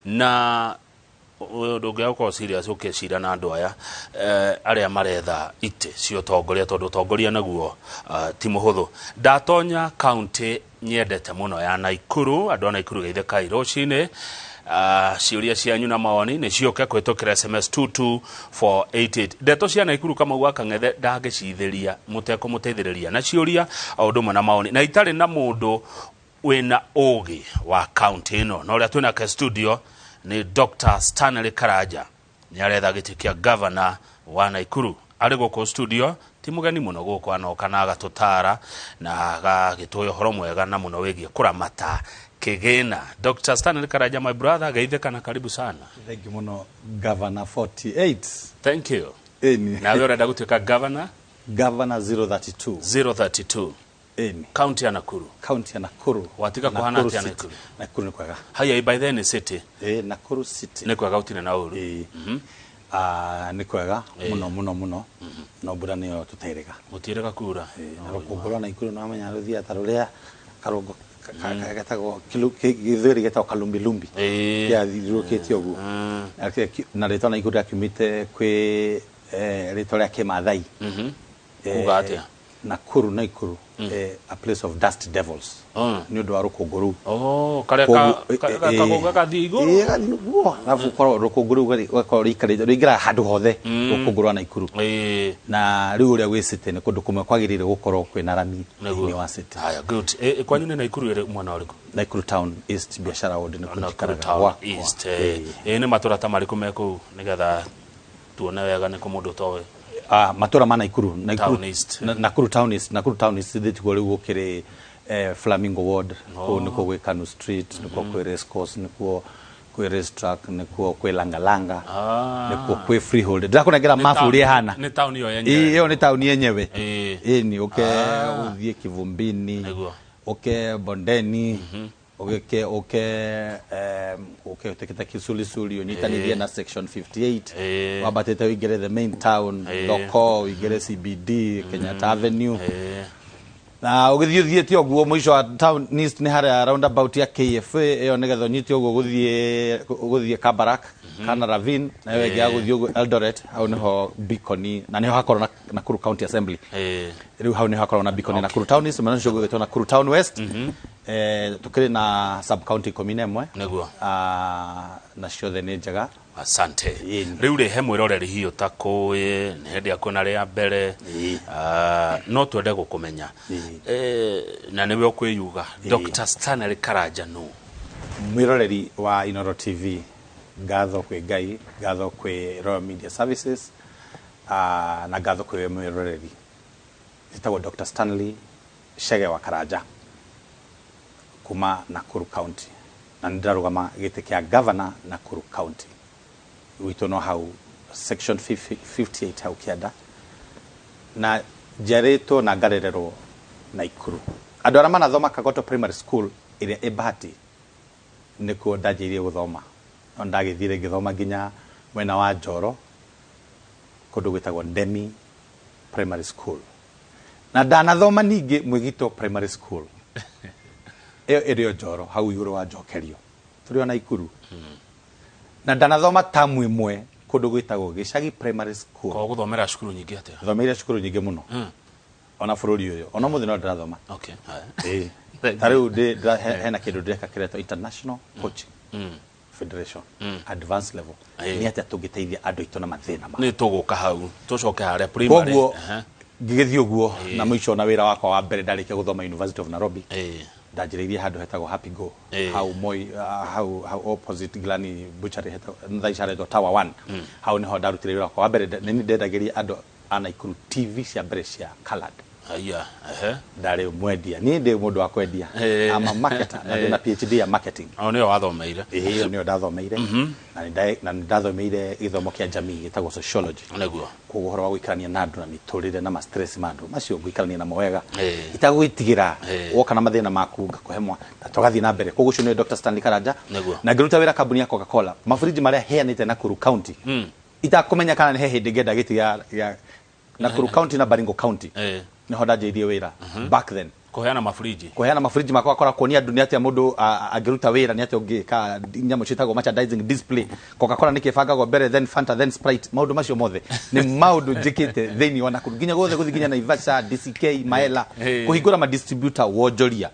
Na ndũngĩaga gũkorwo serious ũkĩcira na andũ aya arĩa maretha itĩ cia ũtongoria, tondũ ũtongoria naguo ti mũhũthũ. Ndatonya kaunti nyendete mũno ya Naikuru, andũ a Naikuru geithĩkai rũcinĩ. Ciũria cianyu na mawoni nĩ ciũke kũhĩtũkĩra SMS 22488. Ndeto cia Naikuru Kamau wa Kang'ethe ndangĩcithĩria mũtekũmũteithĩrĩria na ciũria o ũndũ ũmwe na mawoni, na itarĩ na mũndũ wĩna ũgĩ wa kaunti ĩno. Na ũrĩa twĩnake studio nĩ Dr. Stanley Karanja, nĩ aretha gĩtĩ kĩa gavana wa Naikuru. Arĩ gũkũ studio, ti mũgeni mũno gũkũ, anoka na agatũtara na agagĩtũhe ũhoro mwega na mũno wĩgiĩ kũramata kĩgĩna. Dr. Stanley Karanja, my brother, geithĩka na karibu sana. Thank you mũno, Governor 48. Thank you. Ĩni. Nawe ũrenda gũtuĩka governor? Governor 032. 032. Ĩni. County ya Nakuru. County ya Nakuru. Watiga kũhana Nakuru atĩa City. Nakuru? Nakuru nĩ kwega. Haya, by then city. Ĩ, Nakuru City. Nĩ kwega, gũtirĩ na ũru? Ĩ. Ah, nĩ kwega mũno mũno mũno. No mbura nĩyo tũterĩga. Gũtiĩrĩga kura? Na rũkũngũ rwa Nakuru no amenya rũthiaga ta rũrĩa karũngo getagwo gĩthweri getagwo kalumbilumbi. Kĩathiũrũrũkĩte ũguo. Na rĩtwa Nakuru rĩakiumĩte kwĩ rĩtwa rĩa Kĩmathai. Kuga atĩa? Nakuru, Nakuru, a place of dust devils. Nĩ ũndũ wa rũkũngũ rũu. Oh, karĩa ka kagathiĩ igũrũ. Ĩĩ, gathiĩ ũguo. Arabu ũkorwo rũkũngũ rũu rũgakorwo rũikarĩte, rũingĩraga handũ hothe, rũkũngũ rwa Nakuru. Na rĩu ũrĩa gwĩ city nĩ kũndũ kũmwe kwagĩrĩire gũkorwo kwĩna rami thĩinĩ wa city. Haya, good. Kwanyu nĩ Nakuru ĩrĩ mwena ũrĩkũ? Nakuru Town East, Biashara Ward nĩkuo Nakuru njikaraga Town gwakwa. East. Nĩ matũra ta marĩkũ me kũu nĩgetha tuone wega nĩ kũ mũndũ ũtoĩ? Ah, matũra ma Nakuru, Nakuru Town East. Nakuru Town East, Nakuru Town East thĩ rĩu gũkĩrĩ Flamingo Ward, kũu nĩkuo gwĩ Kanu Street, nĩkuo kwĩ Race Course, nĩkuo kwĩ Race Track, nĩkuo kwĩ Langalanga, nĩkuo kwĩ Freehold. Ndĩrakũnengera mabu ũrĩa ĩhana. Nĩ town ĩyo Ĩĩ, yenyewe? Ĩyo nĩ taũni yenyewe. Ĩni ũke ũthiĩ Kivumbini, ũke Bondeni, ũgĩke ũke ũtĩkĩte Kisulisuli, ũnyitanithie na section 58, wambatĩte ũingĩre the main town, thoko, ũingĩre CBD, Kenyatta Avenue, na ũgĩthiĩ ũthiĩte ũguo, mũico wa Town East nĩ harĩa roundabout ya KFA ĩyo, nĩgetha ũnyite ũguo gũthiĩ Kabarak kana Ravine, na ĩyo ĩngĩ ya gũthiĩ ũguo Eldoret, hau nĩho Beacon na nĩho hakorwo na Nakuru County Assembly. Rĩu hau nĩho hakoragwo na Beacon, Nakuru Town East, mwena ũcio gwĩtwo Nakuru Town West. Tukĩrĩ na sub county 11. Ah, na ciothe nĩ njega. Asante. Ĩni. Rĩu rĩ, he mwĩroreri hihi ũtakũĩ, nĩ hĩndĩ akuona rĩa mbere. Ah, no twende gũkũmenya. Na nĩwe ũkwĩyuga Dr. Stanley Karanja nũ? Mwĩroreri wa Inoro TV, ngatho kwĩ Ngai, ngatho kwĩ Royal Media Services, na ngatho kwĩ we mwĩroreri. Njĩtagwo Dr. Stanley Chege wa Karanja kuma Nakuru County, na nĩ ndĩrarũgama gĩtĩ kĩa governor Nakuru County. Gwitũ no hau section 58 hau kĩanda, na njiarĩtwo na ngarererwo Nakuru. Andũ arĩa manathoma Kagoto Primary School ĩrĩa ĩ Bahati, nĩkuo ndanjĩirie gũthoma, no ndagĩthire ngĩthoma nginya mwena wa Njoro, kũndũ gwĩtagwo Ndemi Primary School, na ndanathoma ningĩ Mwĩgito Primary School ĩyo ĩrĩ o Njoro hau igũrũ wa Njokerio, tũrĩ o Naikuru, na ndanathoma tamu ĩmwe kũndũ gwĩtagwo Gĩcagi Primary School. Ko gũthomera cukuru nyingĩ atĩa? Thomeire cukuru nyingĩ mũno ona bũrũri ũyũ, ona mũthĩ no ndĩrathoma. Okay, haya. Ĩĩ. Thank Ta rĩu hena kĩndũ ndĩreka kĩretwo International Coaching Federation advanced level. Nĩ atĩa tũngĩteithia andũ aitũ na mathĩna mao? Nĩ tũgũka hau, tũcoke harĩa primary. Koguo ngĩgĩthiĩ ũguo, na mũico na wĩra wakwa wa mbere ndarĩkia gũthoma University of Nairobi, ndanjĩrĩirie handũ hetagwo Happy Go, hau Moi, hau opposite Glani Butchery, thaa ici haretwo Tower One. Hau nĩho ndarutire wĩra wakwa wa mbere. Nĩ niĩ ndendagĩria andũ a Nakuru TV cia mbere cia colored. Haya, ehe. Ndarĩ mwendia, niĩ ndĩ mũndũ wa kwendia. I'm a marketer na ndĩna PhD ya marketing. O nĩyo wathomeire? Ĩĩ, ĩyo nĩyo ndathomeire, na nĩ ndathomeire gĩthomo kĩa jamii gĩtagwo sociology. Koguo ũhoro wa gũikarania na andũ na mĩtũrĩre na ma stress ma andũ macio ngũikarania namo wega itagwĩtigĩra. Woka na mathĩna maku ngakũhe mwa na tũgathiĩ na mbere. Koguo ũcio nĩ Dr. Stanley Karanja. Na ngĩruta wĩra kambuni ya Coca-Cola, maburinji marĩa heanĩte Nakuru County, itakũmenya kana nĩ he hĩndĩ ngenda gĩtĩ gĩa Nakuru County na Baringo County, nĩho ndanjĩirie wĩra back then. Kũheana mabrinji. Kũheana mabrinji makwa, akora kuonia andũ nĩ atĩa mũndũ angĩruta wĩra, nĩ atĩa ũngĩka nyamũ ciĩtagwo merchandising display, Coca-Cola nĩkĩ ĩbangagwo mbere, then Fanta, then Sprite. Maũndũ macio mothe nĩ maũndũ njĩkĩte thĩinĩ wa Nakuru nginya guothe gũthiĩ nginya Naivasha, DCK, Maela, kũhingũra ma distributor, wonjoria,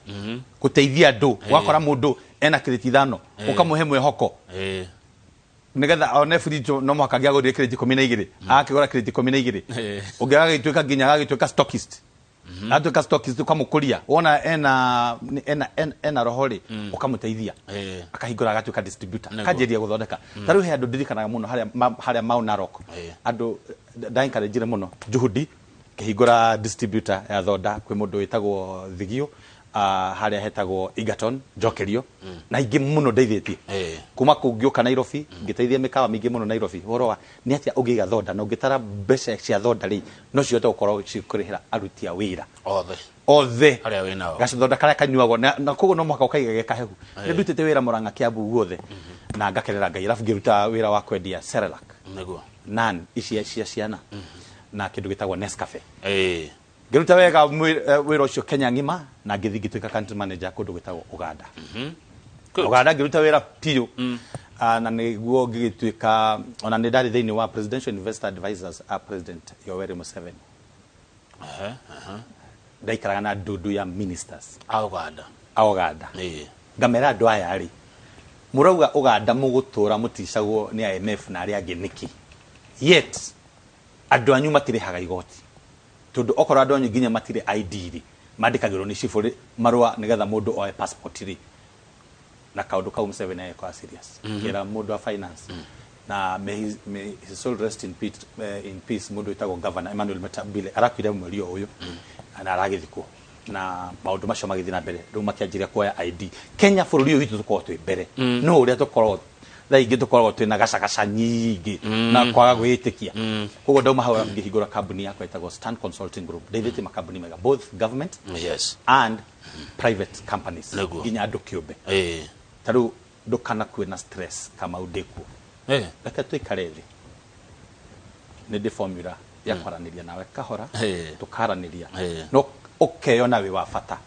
gũteithia andũ. Wakora mũndũ ena kĩrĩti 5, ũkamũhe mwĩhoko nigetha one fridge no mũhaka angĩagũrire kĩrĩti 12, agakĩgũra kĩrĩti 12. Ũngĩ agagĩtuĩka nginya agagĩtuĩka stockist, atuĩka stockist ũkamũkũria, wona ena roho rĩ, ũkamũteithia, akahingũra agatuĩka distributor, akanjĩrĩria gũthondeka. Ta rĩu he andũ ndirikanaga mũno harĩa harĩa Mau Narok, andũ nda-encourage-ire mũno juhudi kĩhingũra distributor ya thonda kwĩ mũndũ wĩtagwo Thigio, harĩa hetagwo Egerton Njokerio, na ingĩ mũno ndeithĩtie. Kuma kũu ngĩũka Nairobi, ngĩteithia mĩkawa mĩingĩ mũno Nairobi ũhoro wa nĩ atĩa ũngĩiga thonda, na ũngĩtara mbeca cia thonda rĩ, no cihote gũkorwo cikũrĩhĩra aruti a wĩra othe othe arĩa wĩ nao. Gacothonda karĩa kanyuagwo na koguo no mũhaka ũkaiga ge kahehu. Nĩ ndutĩte wĩra Mũrang'a, Kiambu guothe, na ngakenera Ngai. Arabu ngĩruta wĩra wa kwendia Cerelac, nan ici cia ciana, na kĩndũ gĩtagwo Nescafe. Ngĩruta wega wĩra ũcio Kenya ng'ima, na ngĩthiĩ ngĩtuĩka country manager kũndũ gwĩtagwo Uganda. Uganda ngĩruta wĩra biũ. Na nĩguo ngĩgĩtuĩka ona nĩ ndarĩ thĩinĩ wa Presidential Investor Advisors a President Yoweri Museveni. Ehe, ehe. Ndaikaraga na ndundu ya ministers a Uganda. A Uganda. Ngamera andũ aya rĩ, mũrauga Uganda mũgũtũra mũticagwo nĩ IMF na arĩa angĩ nĩkĩ, yet andũ anyu matirĩhaga igoti, tondũ okorwo andũ anyu nginya matirĩ ID rĩ, mandĩkagĩrwo nĩ cibũ rĩ marũa nĩgetha mũndũ oe passport rĩ. Na kaũndũ kau Museveni agĩkorwo serious, kĩra mũndũ wa finance, na may his soul rest in peace, mũndũ wĩtagwo Governor Emmanuel Metabile arakuire mweri o ũyũ na aragĩthikwo, na maũndũ macio magĩthiĩ na mbere. Rĩu makĩanjĩrĩria kuoya ID. Kenya bũrũri ũyũ witũ tũkoragwo twĩ mbere, no ũrĩa tũkoragwo thaa ingĩ tũkoragwo twĩna gacagaca nyingĩ na kwaga gwĩtĩkia. Koguo ndauma hau ngĩhingũra kambuni yakwa ĩtagwo Stan Consulting Group. Ndeithĩtie makambuni mega, both government and private companies, nginya andũ kĩũmbe. Ta rĩu ndũkanakue na stress, Kamau, ndĩkuo. Reke tũikare thĩ, nĩ ndĩ formula ya kwaranĩria nawe kahora, tũkaranĩria, no ũkeyona wĩ wa bata.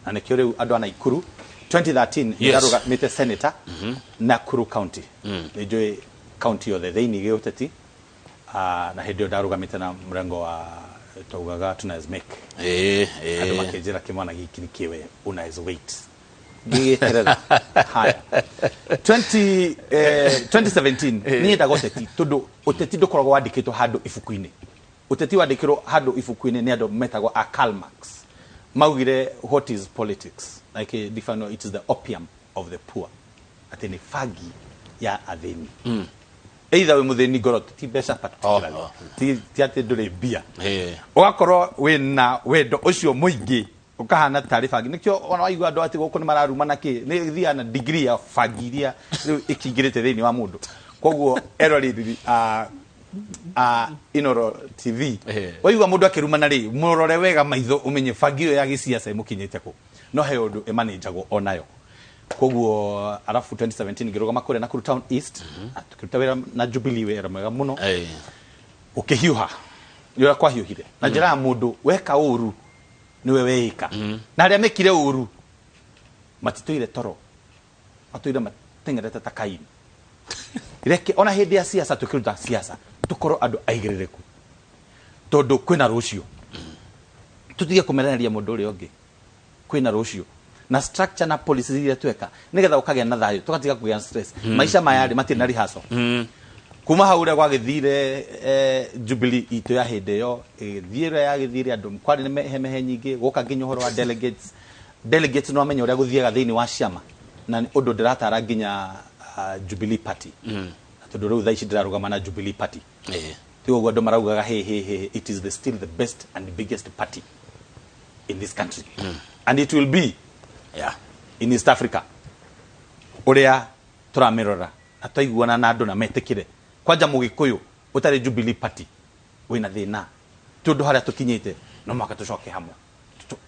Na nĩkĩo rĩu andũ a Naikuru 2013 nĩ ndarũgamĩte senator Nakuru County. Nĩ njũĩ county yothe thĩinĩ gĩũteti. Na hĩndĩ ĩyo ndarũgamĩte na mũrengo wa taugaga tunaweza make. Andũ makĩnjĩra kĩmwana gĩkĩ nĩ kĩwe, unaweza wait. Ngĩgĩeterera haya 20, 2017 niĩ ndaga ũteti, tondũ ũteti ndũkoragwo wandĩkĩtwo handũ ibuku-inĩ. Ũteti wandĩkĩrwo handũ ibuku-inĩ nĩ andũ metagwo a Karl Marx. Maugire, "What is politics?" Like define, it is the opium of the poor, atĩ nĩ bangi ya athĩni. Either wĩ mũthĩni ngoro, ti mbeca particularly, ti atĩ ndũrĩ mbia, ũgakorwo wĩna wendo ũcio mũingĩ ũkahana tarĩ bangi. Nĩkĩo ona waigua andũ atĩ gũkũ nĩ mararuma na kĩ, nĩ thiaga na degree ya bangi iria rĩu ĩkĩingĩrĩte thĩinĩ wa mũndũ. Koguo eroreri a Inoro TV, waigua mũndũ akĩrumana rĩ, mũrore wega maitho ũmenye bangi ĩyo ya gĩciaca ĩmũkinyĩte kũ. No he ũndũ ĩmanĩnjagwo onayo. Koguo arabu 2017 ngĩrũgama kũrĩa Nakuru Town East, na tũkĩruta wĩra na Jubilee, wĩra mwega mũno. Ũkĩhiũha nĩ ũrĩa kwahiũhire na njĩra ya mũndũ weka ũru nĩwe weika, na arĩa mekire ũru matitũire toro, matũire mateng'erete ta Kaini. Reke ona hĩndĩ ya siasa, tũkĩruta siasa, tũkorwo andũ aigĩrĩrĩku, tondũ kwĩna rũciũ. Tũtige kũmenereria mũndũ ũrĩa ũngĩ. Kwĩna rũciũ na structure na policies iria tweka nĩgetha ũkagĩa na thayũ, tũgatiga kũgĩa na stress. Maica maya rĩ, matirĩ na rehearsal. Kuma hau ũrĩa gwagĩthire, Jubilee itũ ya hĩndĩ ĩyo ĩgĩthiĩ ũrĩa yagĩthire, andũ kwarĩ na mehemehe nyingĩ, gũka nginya ũhoro wa delegates. Delegates no amenya ũrĩa gũthiaga thĩinĩ wa ciama, na nĩ ũndũ ndĩratara nginya Jubilee Party. Na tondũ rĩu thaa ici ndĩrarũgama na Jubilee Party, ti ũguo andũ maraugaga hey, hey, hey, it is still the best and biggest party in this country and it will be in East Africa ũrĩa tũramĩrora na twaiguana na andũ na metĩkĩre. Kwanja mũgĩkũyũ ũtarĩ Jubilee Party wĩna thĩna, ti ũndũ harĩa tũkinyĩte. No mũhaka tũcoke hamwe,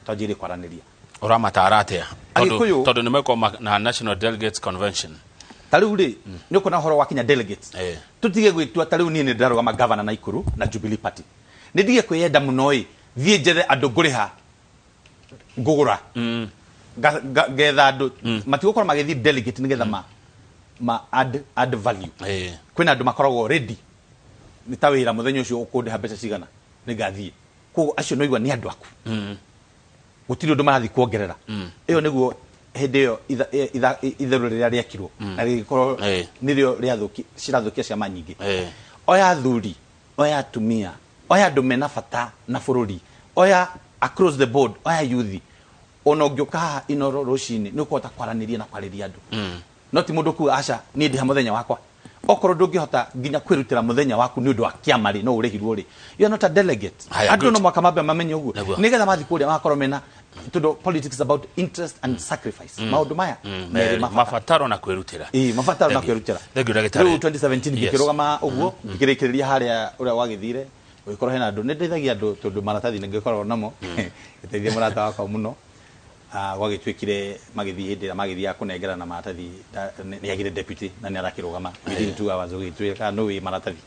twanjĩrĩrie kwaranĩria. Ũramatara atĩa? Agĩkũyũ- Tondũ nĩ mekwo na National Delegates Convention. Ta rĩu rĩ, nĩ ũkuona ũhoro wakinya delegates, tũtige gwĩtua. Ta rĩu niĩ nĩ ndĩrarũgama governor Naikuru na Jubilee Party, nĩ ndige kwĩyenda mũno ĩ, thiĩ njethe andũ ngũrĩha. Ngũgũra. Ngetha andũ matigũkorwo magĩthiĩ delegate nĩgetha ma add value. Kwĩna andũ makoragwo ready nĩ ta wĩra mũthenya ũcio ũkũndĩha mbeca cigana nĩngathiĩ. Koguo acio no igua nĩ andũ aku, gũtirĩ ũndũ marathiĩ kuongerera. Ĩyo nĩguo hĩndĩ ĩyo itherũ rĩrĩa rĩekirwo na rĩgĩkorwo nĩrĩo rĩathũki cirathũkia ciama nyingĩ. Oya athuri, oya atumia, oya andũ mena bata na bũrũri, oya across the board, oya youth. Ona ũngĩũka haha Inoro rũcinĩ nĩ ũkũhota kwaranĩria na kwarĩria andũ, no ti mũndũ kuga aca, niĩ ndĩha mũthenya wakwa. Okorwo ndũngĩhota nginya kwĩrutĩra mũthenya waku nĩ ũndũ wa kĩama rĩ, no ũrĩhirwo rĩ, you are not a delegate. Haya, Andũ good. no mwaka mambe mamenye ũguo Nĩguo. nĩgetha mathiĩ kũrĩa magakorwo mena, tondũ politics is about interest and sacrifice. Maũndũ maya merĩ mabata. Mabataro na kwĩrutĩra. Ĩĩ, mabataro na Thank you. kwĩrutĩra. Thank you, ndagĩtarĩ. Rĩu 2017 ngĩkĩrũgama ũguo, ngĩkĩrĩkĩrĩria harĩa ũrĩa wagĩthire gũgĩkorwo hena andũ. Nĩ ndeithagia andũ tondũ maratathi nĩ ngĩkoragwo namo, ngĩteithia mũrata wakwa mũno. Gwagĩtuĩkire magĩthiĩ hĩndĩ ĩrĩa magĩthiaga kũnengerana maratathi, nĩ agire deputy na nĩ arakĩrũgama within 2 hours gũgĩtuĩka no wĩ maratathi.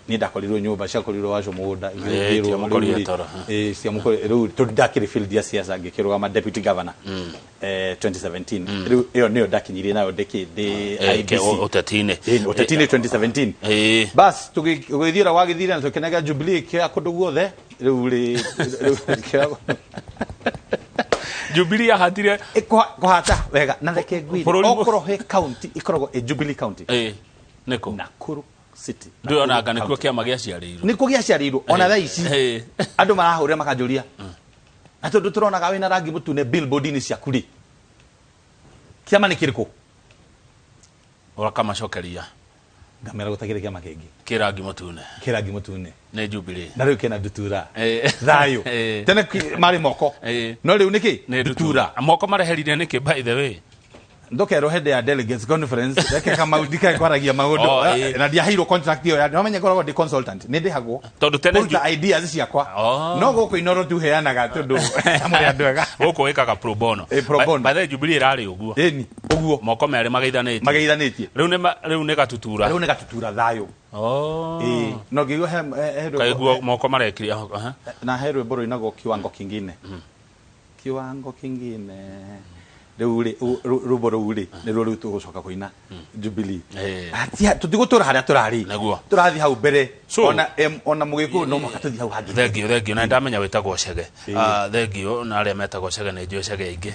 Niĩ ndakorirwo nyũmba ciakorirwo waco mũgũnda ngĩrwo Ciamũkorire rĩu rĩ, toro. Ciamũkorire rĩu tondũ ndakĩrĩ field ya siasa, ngĩkĩrũgama deputy governor 2017. Rĩu ĩyo nĩyo ndakinyirie nayo ndĩkĩ ndĩ IEBC. Ũteti-inĩ. Ũteti-inĩ 2017. Bas, tũgĩthiĩ ũrĩa gwagĩthire na tũkĩnengera Jubilee kĩa kũndũ guothe. Rĩu rĩ rĩu Jubilee yahatire. Kũhata wega na reke ngwĩre, okorwo he county ĩkoragwo ĩ Jubilee county, Nĩkũ? Nakuru City. Ndũĩ onanga nĩkuo kĩama gĩaciarĩirwo. Nĩkuo gĩaciarĩirwo ona thaa ici. Andũ marahũrĩra makanjũria, na tondũ tũronaga wĩna rangi mũtune billboard-inĩ ciaku rĩ, kĩama nĩ kĩrĩkũ? Ũkamacokeria? Ngamera gũtakĩrĩ kĩama kĩngĩ kĩ rangi mũtune. Kĩ rangi mũtune. Nĩ Jubilee. Na rĩu kĩna ndutura. Thayũ. Tene marĩ moko, no rĩu nĩkĩ? Nĩ ndutura. Moko mareherire nĩkĩ, by the way? Ndukerwo hĩndĩ ya delegates conference, reke kamau ndikae kwaragia maũndũ. Oh, Na ndiaheirwo contract ĩyo ya nomenya ngoragwo ndĩ consultant, nĩ ndĩhagwo Tondũ tene kũruta ideas ciakwa. Oh. No gũkũ Inoro tuheanaga tondũ mũrĩ andũ ega. Gũkũ wĩkaga pro bono. Pro bono. By the way, Jubilee ĩrarĩ ũguo. Ĩni ũguo. Moko merĩ mageithanĩtie. Mageithanĩtie. Rĩu nĩ gatutura. Rĩu nĩ gatutura thayũ. Oh. Ĩĩ, no ngĩigua he rwĩmbo- Kaigua moko marekire aha. Na he rwĩmbo rũinagwo, "Kiwango kingine, kiwango kingine". Rĩu rĩ rwĩmbo rũu rĩ nĩruo rĩu tũgũcoka kũina Jubilee. Tũtigũtũra harĩa tũrarĩ. Nĩguo. Tũrathiĩ hau mbere. So Ona mũgĩkũyũ no mũhaka tũthiĩ hau hangĩ. Thank you, thank you. Na ndamenya wĩtagwo Chege. Ah, thank you. Na arĩa metagwo Chege nĩ njũĩ Chege aingĩ.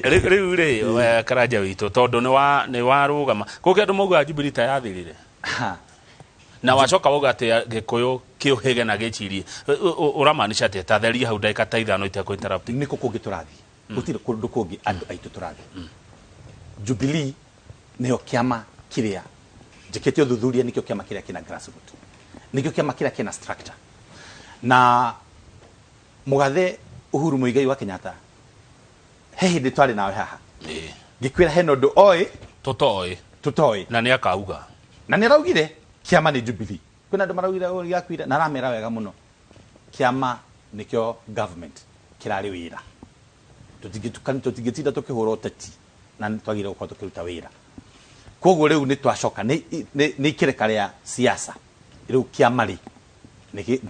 Rĩu rĩ Karanja witũ, tondũ nĩ warũgama kũngĩ, andũ maugaga Jubilee ta yathirire. Ha. Na wacoka wauga atĩ Gĩkũyũ kĩũhĩge na gĩcirie. Ũramaanisha atĩa? Ta theria hau ndagĩka ta 5 itekũ interrupt. Nĩkũ kũngĩ tũrathiĩ? Gũtirĩ kũndũ kũngĩ andũ aitũ tũrathiĩ. Jubilee nĩyo kĩama kĩrĩa njĩkĩte ũthuthuria, nĩkĩo kĩama kĩrĩa kĩna grassroot, nĩkĩo kĩama kĩrĩa kĩna structure. Na mũgathe Uhuru Muigai wa Kenyatta, he hĩndĩ twarĩ nawe haha ngĩkwĩra hena ũndũ oĩ tũtoĩ. Tũtoĩ. Na nĩ akauga. Na nĩ araugire kĩama nĩ Jubilee. Kwĩna andũ maraugire ũũ gĩakuire, na aramera wega mũno kĩama nĩkĩo government kĩrarĩ wĩra. Tũtingĩtinda tũkĩhũra ũteti na nĩ twagĩrĩire gũkorwo tũkĩruta wĩra. Koguo rĩu nĩ twacoka nĩ ikĩreka rĩa siasa. Rĩu kĩama rĩ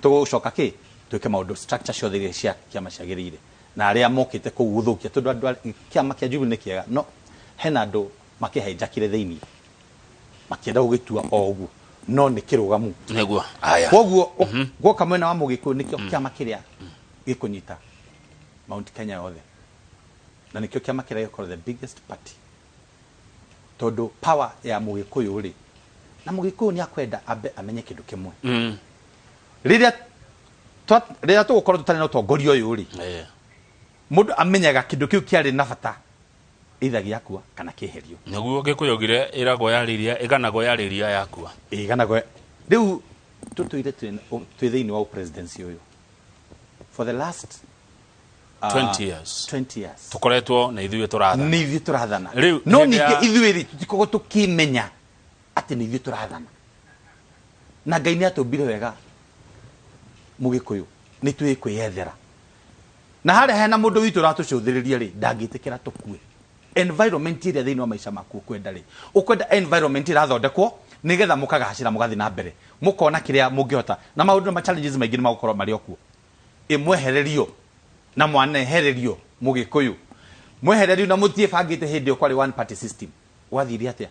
tũgũcoka kĩ twĩke maũndũ structure ciothe iria cia kĩama ciagĩrĩire, na arĩa mokĩte kũu gũthũkia, tondũ andũ kĩama kĩa Jubilee nĩ kĩega, no hena andũ makĩhaijakire thĩinĩ makĩenda gũgĩtua o ũguo, no nĩ kĩrũgamu. Nĩguo, haya. Koguo guoka mwena wa mũgĩkũyũ nĩkĩo kĩama kĩrĩa gĩkũnyita Mount Kenya yothe, na nĩkĩo kĩama kĩrĩa gĩkorwo the biggest party, tondũ power ya mũgĩkũyũ rĩ, na mũgĩkũyũ nĩ akwenda ambe amenye kĩndũ kĩmwe. Rĩrĩa tũgũkorwo tũtarĩ na ũtongoria ũyũ rĩ, mũndũ amenyaga kĩndũ kĩu kĩarĩ na bata either gĩakua kana kĩeherio. Nĩguo Gĩkũyũ gire ĩragwo yarĩria ĩganagwo yarĩria yakua. Ĩganagwo. Rĩu tũtũire twĩ thĩinĩ wa presidency ũyũ for the last 20 years. 20 years. Tũkoretwo na ithuĩ tũrathana. Nĩ ithuĩ tũrathana. Rĩu, no hĩndĩ ningĩ ithuĩ rĩ tũtikoragwo tũkĩmenya atĩ nĩ ithuĩ tũrathana, na Ngai nĩ atũmbire wega mũgĩkũyũ nĩ twĩ kwĩyethera, na harĩa hena mũndũ witũ ũratũcũthĩrĩria rĩ, ndangĩtĩkĩra tũkue. Environment ĩrĩa thĩinĩ wa maica maku ũkwenda rĩ, ũkwenda environment ĩrathondekwo nĩgetha mũkagacĩra, mũgathiĩ na mbere, mũkona kĩrĩa mũngĩhota, na maũndũ na challenges maingĩ nĩ magũkorwo marĩ o kuo, ĩmwehererio na mwanehererio. Mũgĩkũyũ mwehererio na mũtiĩbangĩte hĩndĩ ĩyo kwarĩ one party system. Gwathire atĩa?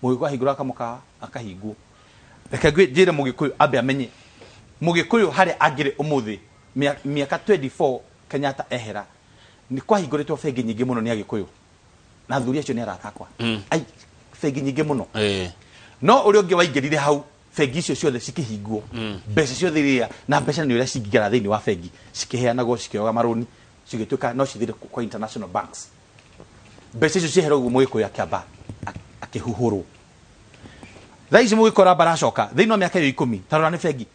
Mũgĩkũyũ ahingũra kamũkawa akahingwo. Reke njĩre Mũgĩkũyũ ambe amenye Mũgĩkũyũ harĩa angĩrĩ ũmũthĩ mĩaka 24 Kenyatta ehera, nĩ kwahingũrĩtwo bengi nyingĩ mũno nĩ Agĩkũyũ na athuri acio nĩ arata akwa. Ai, bengi nyingĩ mũno. No ũrĩa ũngĩ waingĩrire hau, bengi icio ciothe cikĩhingwo, mbeca ciothe iria na mbeca nĩ ũrĩa cingĩingĩra thĩinĩ wa bengi cikĩheanagwo, cikĩoga marũni, cigĩtuĩka no cithire kwa international banks. Mbeca icio ciehera ũguo, Mũgĩkũyũ akĩamba akĩhuhũrwo. Thaa ici Mũgĩkũyũ aramba aracoka thĩinĩ wa mĩaka ĩyo 10. Ta rora, nĩ bengi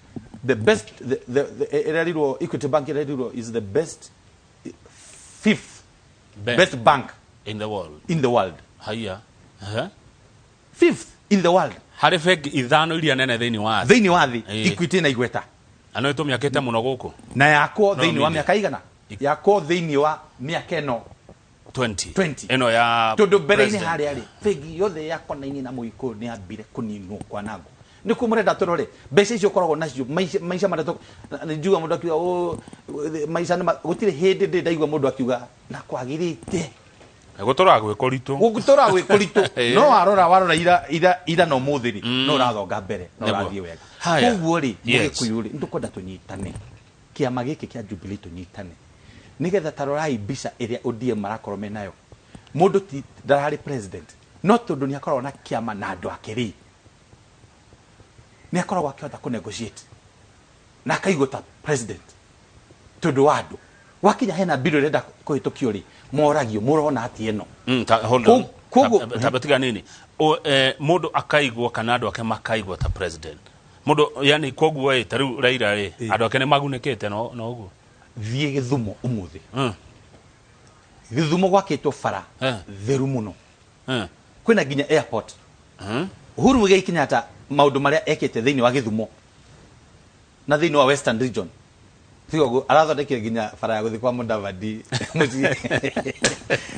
the best, the ĩrerirwo Equity Bank, ĩrerirwo is the best fifth best, best bank in the world. In the world. Haya. Ehe. Fifth in the world. Harĩ bengi ithano iria nene thĩinĩ wa thĩ. Thĩinĩ wa thĩ. Equity na igweta. Na no ĩtũmĩakĩte mũno gũkũ. Na yakwo No thĩinĩ wa media. mĩaka igana, yakwo thĩinĩ wa mĩaka ĩno 20. 20. Ĩno ya Tondũ mbere-inĩ president. harĩa rĩ, bengi yothe yakonainie na Mũgĩkũyũ nĩ yambire kũninwo, kwanangwo. Nĩkuo mũrenda tũrore mbeca icio ũkoragwo nacio, maica maica marĩa nĩ njuga mũndũ akiuga, "Oh, maica nĩ gũtirĩ hĩndĩ ndĩ ndaigua mũndũ akiuga na kwagĩrĩte. Gũtũraga gwĩ kũritũ. Gũtũra gwĩ kũritũ. No warora warora ira ira ira na ũmũthĩ rĩ, no ũrathonga mbere, no Nĩguo. ũrathiĩ wega. Haya. Koguo rĩ, Mũgĩkũyũ rĩ, nĩtũkwenda tũnyitane, kĩama gĩkĩ kĩa Jubilee, tũnyitane nĩgetha, ta rorai mbica ĩrĩa ODM marakorwo menayo. Mũndũ ti ndararĩ president, no tondũ nĩ akoragwo na kĩama na andũ ake rĩ, nĩ akoragwo akĩhota kũ negotiate na akaigwo ta president tondũ wa andũ. Wakinya hena bill ĩrenda kũhĩtũkio rĩ, moragio, mũrona atĩ ĩno? Ta, hold on. Koguo Ta tiga nini. Mũndũ akaigwo kana andũ ake makaigwo ta president. Mũndũ yani koguo ĩ, ta rĩu Raila ĩ, andũ ake nĩ magunĩkĩte no ũguo. Thiĩ Gĩthumo ũmũthĩ. Gĩthumo gwakĩtwo bara theru mũno. Kwĩna nginya airport. Uhuru Muigai Kenyatta, maũndũ marĩa ekĩte thĩinĩ wa Gĩthumo na thĩinĩ wa Western Region, tiga ũguo arathondekire nginya bara ya gũthiĩ kwa Mudavadi mũciĩ,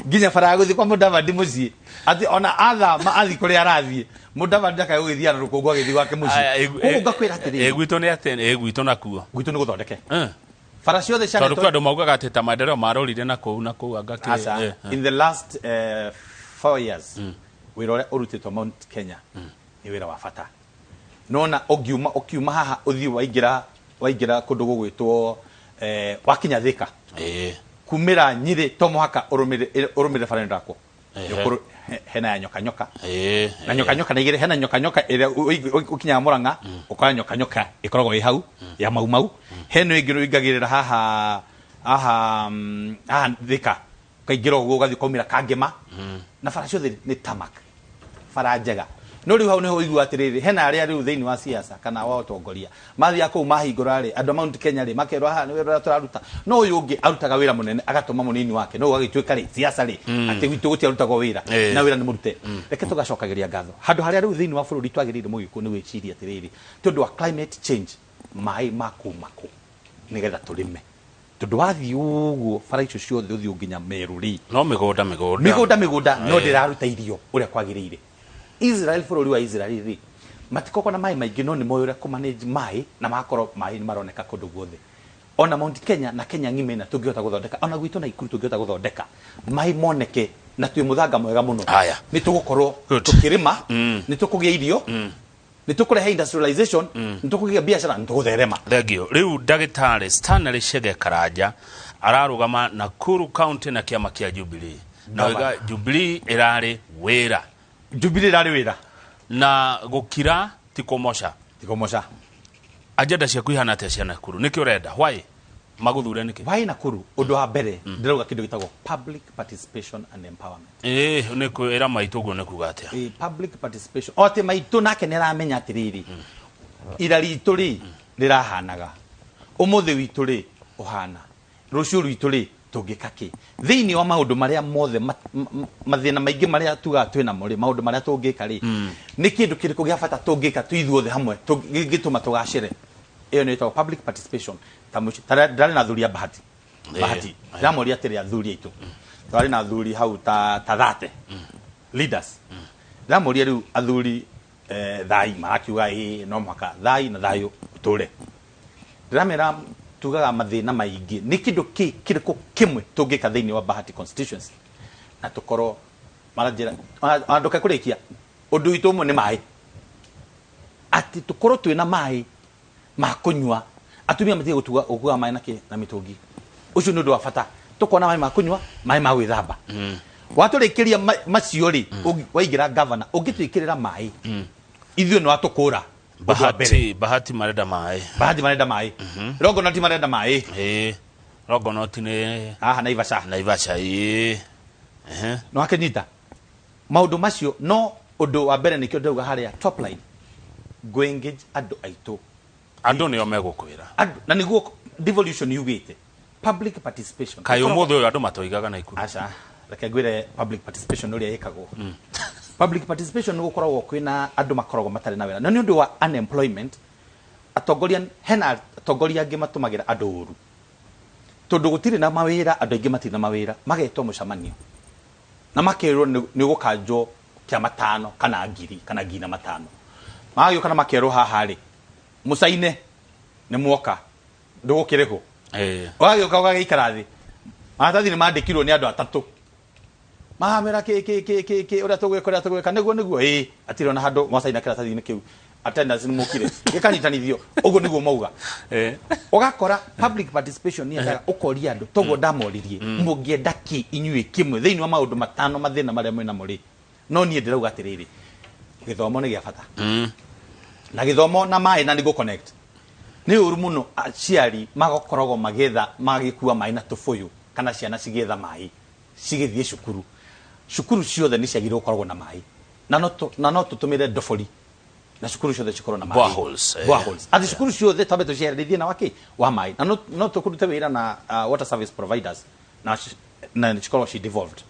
nginya bara ya gũthiĩ kwa Mudavadi mũciĩ, atĩ ona athama athiĩ kũrĩa arathiĩ, Mudavadi ndakae gũgĩthiĩ na rũkũngũ agĩthiĩ gwake mũciĩ. Aya, Koguo ngakwĩra atĩrĩrĩ, ĩ gwitũ nĩ atĩ ĩ gwitũ nakuo. Gwitũ nĩ gũthondeke bara ciothe Tondũ cianetwo. kwĩ andũ maugaga atĩ ta maendeleo marorire na kũu na kũu anga kĩ. Aca, in the last 4 years, wĩra ũrĩa ũrutĩtwo Mount Kenya nĩ wĩra wa bata. Nona ũngiuma, ũkiuma haha ũthiĩ waingĩra waingĩra kũndũ gũgwĩtwo wakinya Thika, kumĩra Nyĩrĩ, to mũhaka ũrũmĩrĩre ũrũmĩrĩre bara ĩno ndakwo. Hena ya nyoka nyoka na nyoka nyoka na igĩrĩ. Hena nyoka nyoka ĩrĩa ũkinyaga Mũrang'a, ũkoya nyoka nyoka ĩkoragwo ĩ hau ya Mau Mau. Hena ĩngĩ ũingagĩrĩra haha haha haha Thika, ũkaingĩra ũguo ũgathiĩ ũkaumĩra Kangema, na bara ciothe nĩ tarmac, bara njega. No rĩu hau nĩho ũigua atĩrĩrĩ, hena arĩa rĩu thĩinĩ wa siasa kana wa ũtongoria mathiaga kũu, mahingũra rĩ, andũ a Mount Kenya rĩ, makerwo haha nĩ wĩra ũrĩa tũraruta, no ũyũ ũngĩ arutaga wĩra mũnene agatũma mũnini wake, no ũgagĩtuĩka rĩ, siasa rĩ, atĩ gwitũ gũtiarutagwo wĩra. Na wĩra nĩ mũrute. Reke tũgacokagĩria ngatho handũ harĩa rĩu thĩinĩ wa bũrũri twagĩrĩire. Mũgĩkũyũ nĩ gwĩciria atĩrĩrĩ, tondũ wa climate change, maĩ makuma kũ nĩgetha tũrĩme? Tondũ wathiĩ ũguo bara icio ciothe ũthiĩ nginya Meru rĩ, No mĩgũnda mĩgũnda. Mĩgũnda mĩgũnda, no ndĩraruta irio ũrĩa kwagĩrĩire. Israel, bũrũri wa Israel rĩ, matikoragwo na maĩ maingĩ, no nĩ moĩ ũrĩa kũmanage maĩ na magakorwo maĩ nĩ maroneka kũndũ guothe. Ona Mount Kenya na Kenya ng'ima ĩna tũngĩhota gũthondeka, ona gwitũ Naikuru tũngĩhota gũthondeka maĩ moneke, na twĩ mũthanga mwega mũno, Haya. nĩ tũgũkorwo Good. tũkĩrĩma, nĩ tũkũgĩa irio, nĩ tũkũrehe industrialization, nĩ tũkũgĩa biacara, nĩ tũgũtherema. Thank you. Rĩu ndagĩtarĩ Stanley Chege Karanja ararũgama Nakuru County na kĩama kĩa Jubilee, na Gavana. oiga Jubilee ĩrarĩ wĩra. Jubilee ĩrarĩ wĩra. Na gũkira ti kũmoca. Tikomoca. Agenda ciaku ihana atĩa cia Nakuru? Nĩkĩ ũrenda? Why magũthure nĩkĩ? Why Nakuru? Ũndũ wa mbere, ndĩrauga kĩndũ gĩtagwo public participation and empowerment. Ĩĩ, nĩ kwĩra maitũ ũguo nĩ kuga atĩa? Public participation, o atĩ maitũ nake nĩ aramenya atĩrĩrĩ, ira ritũ rĩ rĩrahanaga, ũmũthĩ witũ rĩ ũhana, rũciũ rwitũ rĩ tũngĩka kĩ thĩinĩ wa maũndũ marĩa mothe mathĩna maingĩ marĩa tugaga twĩ namo rĩ, maũndũ marĩa tũngĩka rĩ, nĩ kĩndũ kĩrĩkũ gĩa bata tũngĩka twĩ ithuothe hamwe gĩngĩtũma tũgacĩre? Ĩyo nĩ ĩtagwo public participation. Ta ndĩrarĩ na athuri a Bahati. Bahati, ndĩramoria atĩrĩ, athuri aitũ, twarĩ na athuri hau ta 30 leaders, ndĩramoria rĩu athuri, thai marakiuga ĩ no mũhaka thai na thayũ ũtũre. Ndĩramera Tugaga mathĩna maingĩ nĩ kĩndũ kĩ kĩrĩkũ kĩmwe tũngĩka thĩinĩ wa Bahati constituency na tũkorwo maranjĩra ona ndũke kũrĩkia ũndũ witũ ũmwe nĩ maĩ, atĩ tũkorwo twĩna maĩ ma kũnyua, atumia matige gũtua gũkua maĩ na kĩ na mĩtũngi. Ũcio nĩ ũndũ wa bata, tũkona maĩ ma kũnyua, maĩ ma gwĩthamba. Watũrĩkĩria macio rĩ, waingĩra governor ũngĩtwĩkĩrĩra maĩ, ithuĩ nĩ watũkũra. Ũndũ wa mbere. Bahati marenda maĩ. Bahati marenda maĩ, Longonot marenda maĩ. Ĩĩ, Longonot nĩ haha Naivasha. Naivasha, ĩĩ. Ehe. No akĩnyita maũndũ macio, no ũndũ wa mbere nĩkĩo ndĩrauga harĩa top line ngũ engage andũ aitũ. Andũ nĩo megũkwĩra. Andũ, na nĩguo devolution yugĩte public participation. Kaĩ ũmũthĩ ũyũ andũ matoigaga Naikuru? Aca, reke ngwĩre public participation ũrĩa ĩkagwo. Public participation nĩ gũkoragwo kwĩna andũ makoragwo matarĩ na wĩra, na nĩ ũndũ wa unemployment atongoria, hena atongoria angĩ matũmagĩra andũ ũru tondũ gũtirĩ na mawĩra, andũ aingĩ matirĩ na mawĩra, magetwo mũcemanio na makerwo nĩ gũkanjwo kĩa matano kana ngiri kana ngiri na matano, magagĩũka na makerwo haha rĩ mũcaine nĩ mwoka ndũgũkĩrĩhwo. Ũgagĩũka ũgagĩikara thĩ, maratathi nĩ mandĩkirwo nĩ andũ atatũ, maramera kĩ kĩ kĩ kĩ kĩ, ũrĩa tũgwĩka, ũrĩa tũgwĩka, nĩguo nĩguo, ĩĩ, atirĩ ona handũ mwacaina kĩratathi-inĩ kĩu, attendance nĩ mũkire, gĩkanyitanithio ũguo nĩguo mauga. Ũgakora public participation nĩ yendaga ũkoria andũ toguo ndamoririe, mũngĩenda kĩ inyuĩ kĩmwe thĩinĩ wa maũndũ matano mathĩna marĩa mwĩnamo rĩ? No niĩ ndĩrauga atĩrĩrĩ, gĩthomo nĩ gĩa bata na gĩthomo na maĩ na nĩguo connect. Nĩ ũru mũno aciari magakoragwo magĩetha magĩkua maĩ na tũbũyũ kana ciana cigĩetha maĩ cigĩthiĩ cukuru. Cukuru ciothe nĩ ciagĩrĩirwo gũkoragwo na maĩ na no tũtũmĩre ndobori na cukuru ciothe cikorwo na maĩ. Boreholes, eh. Boreholes. Atĩ cukuru ciothe twambe tũciherere thĩna wa kĩ wa maĩ, na no tũkũrute wĩra na water service providers na cikorwo ci devolved,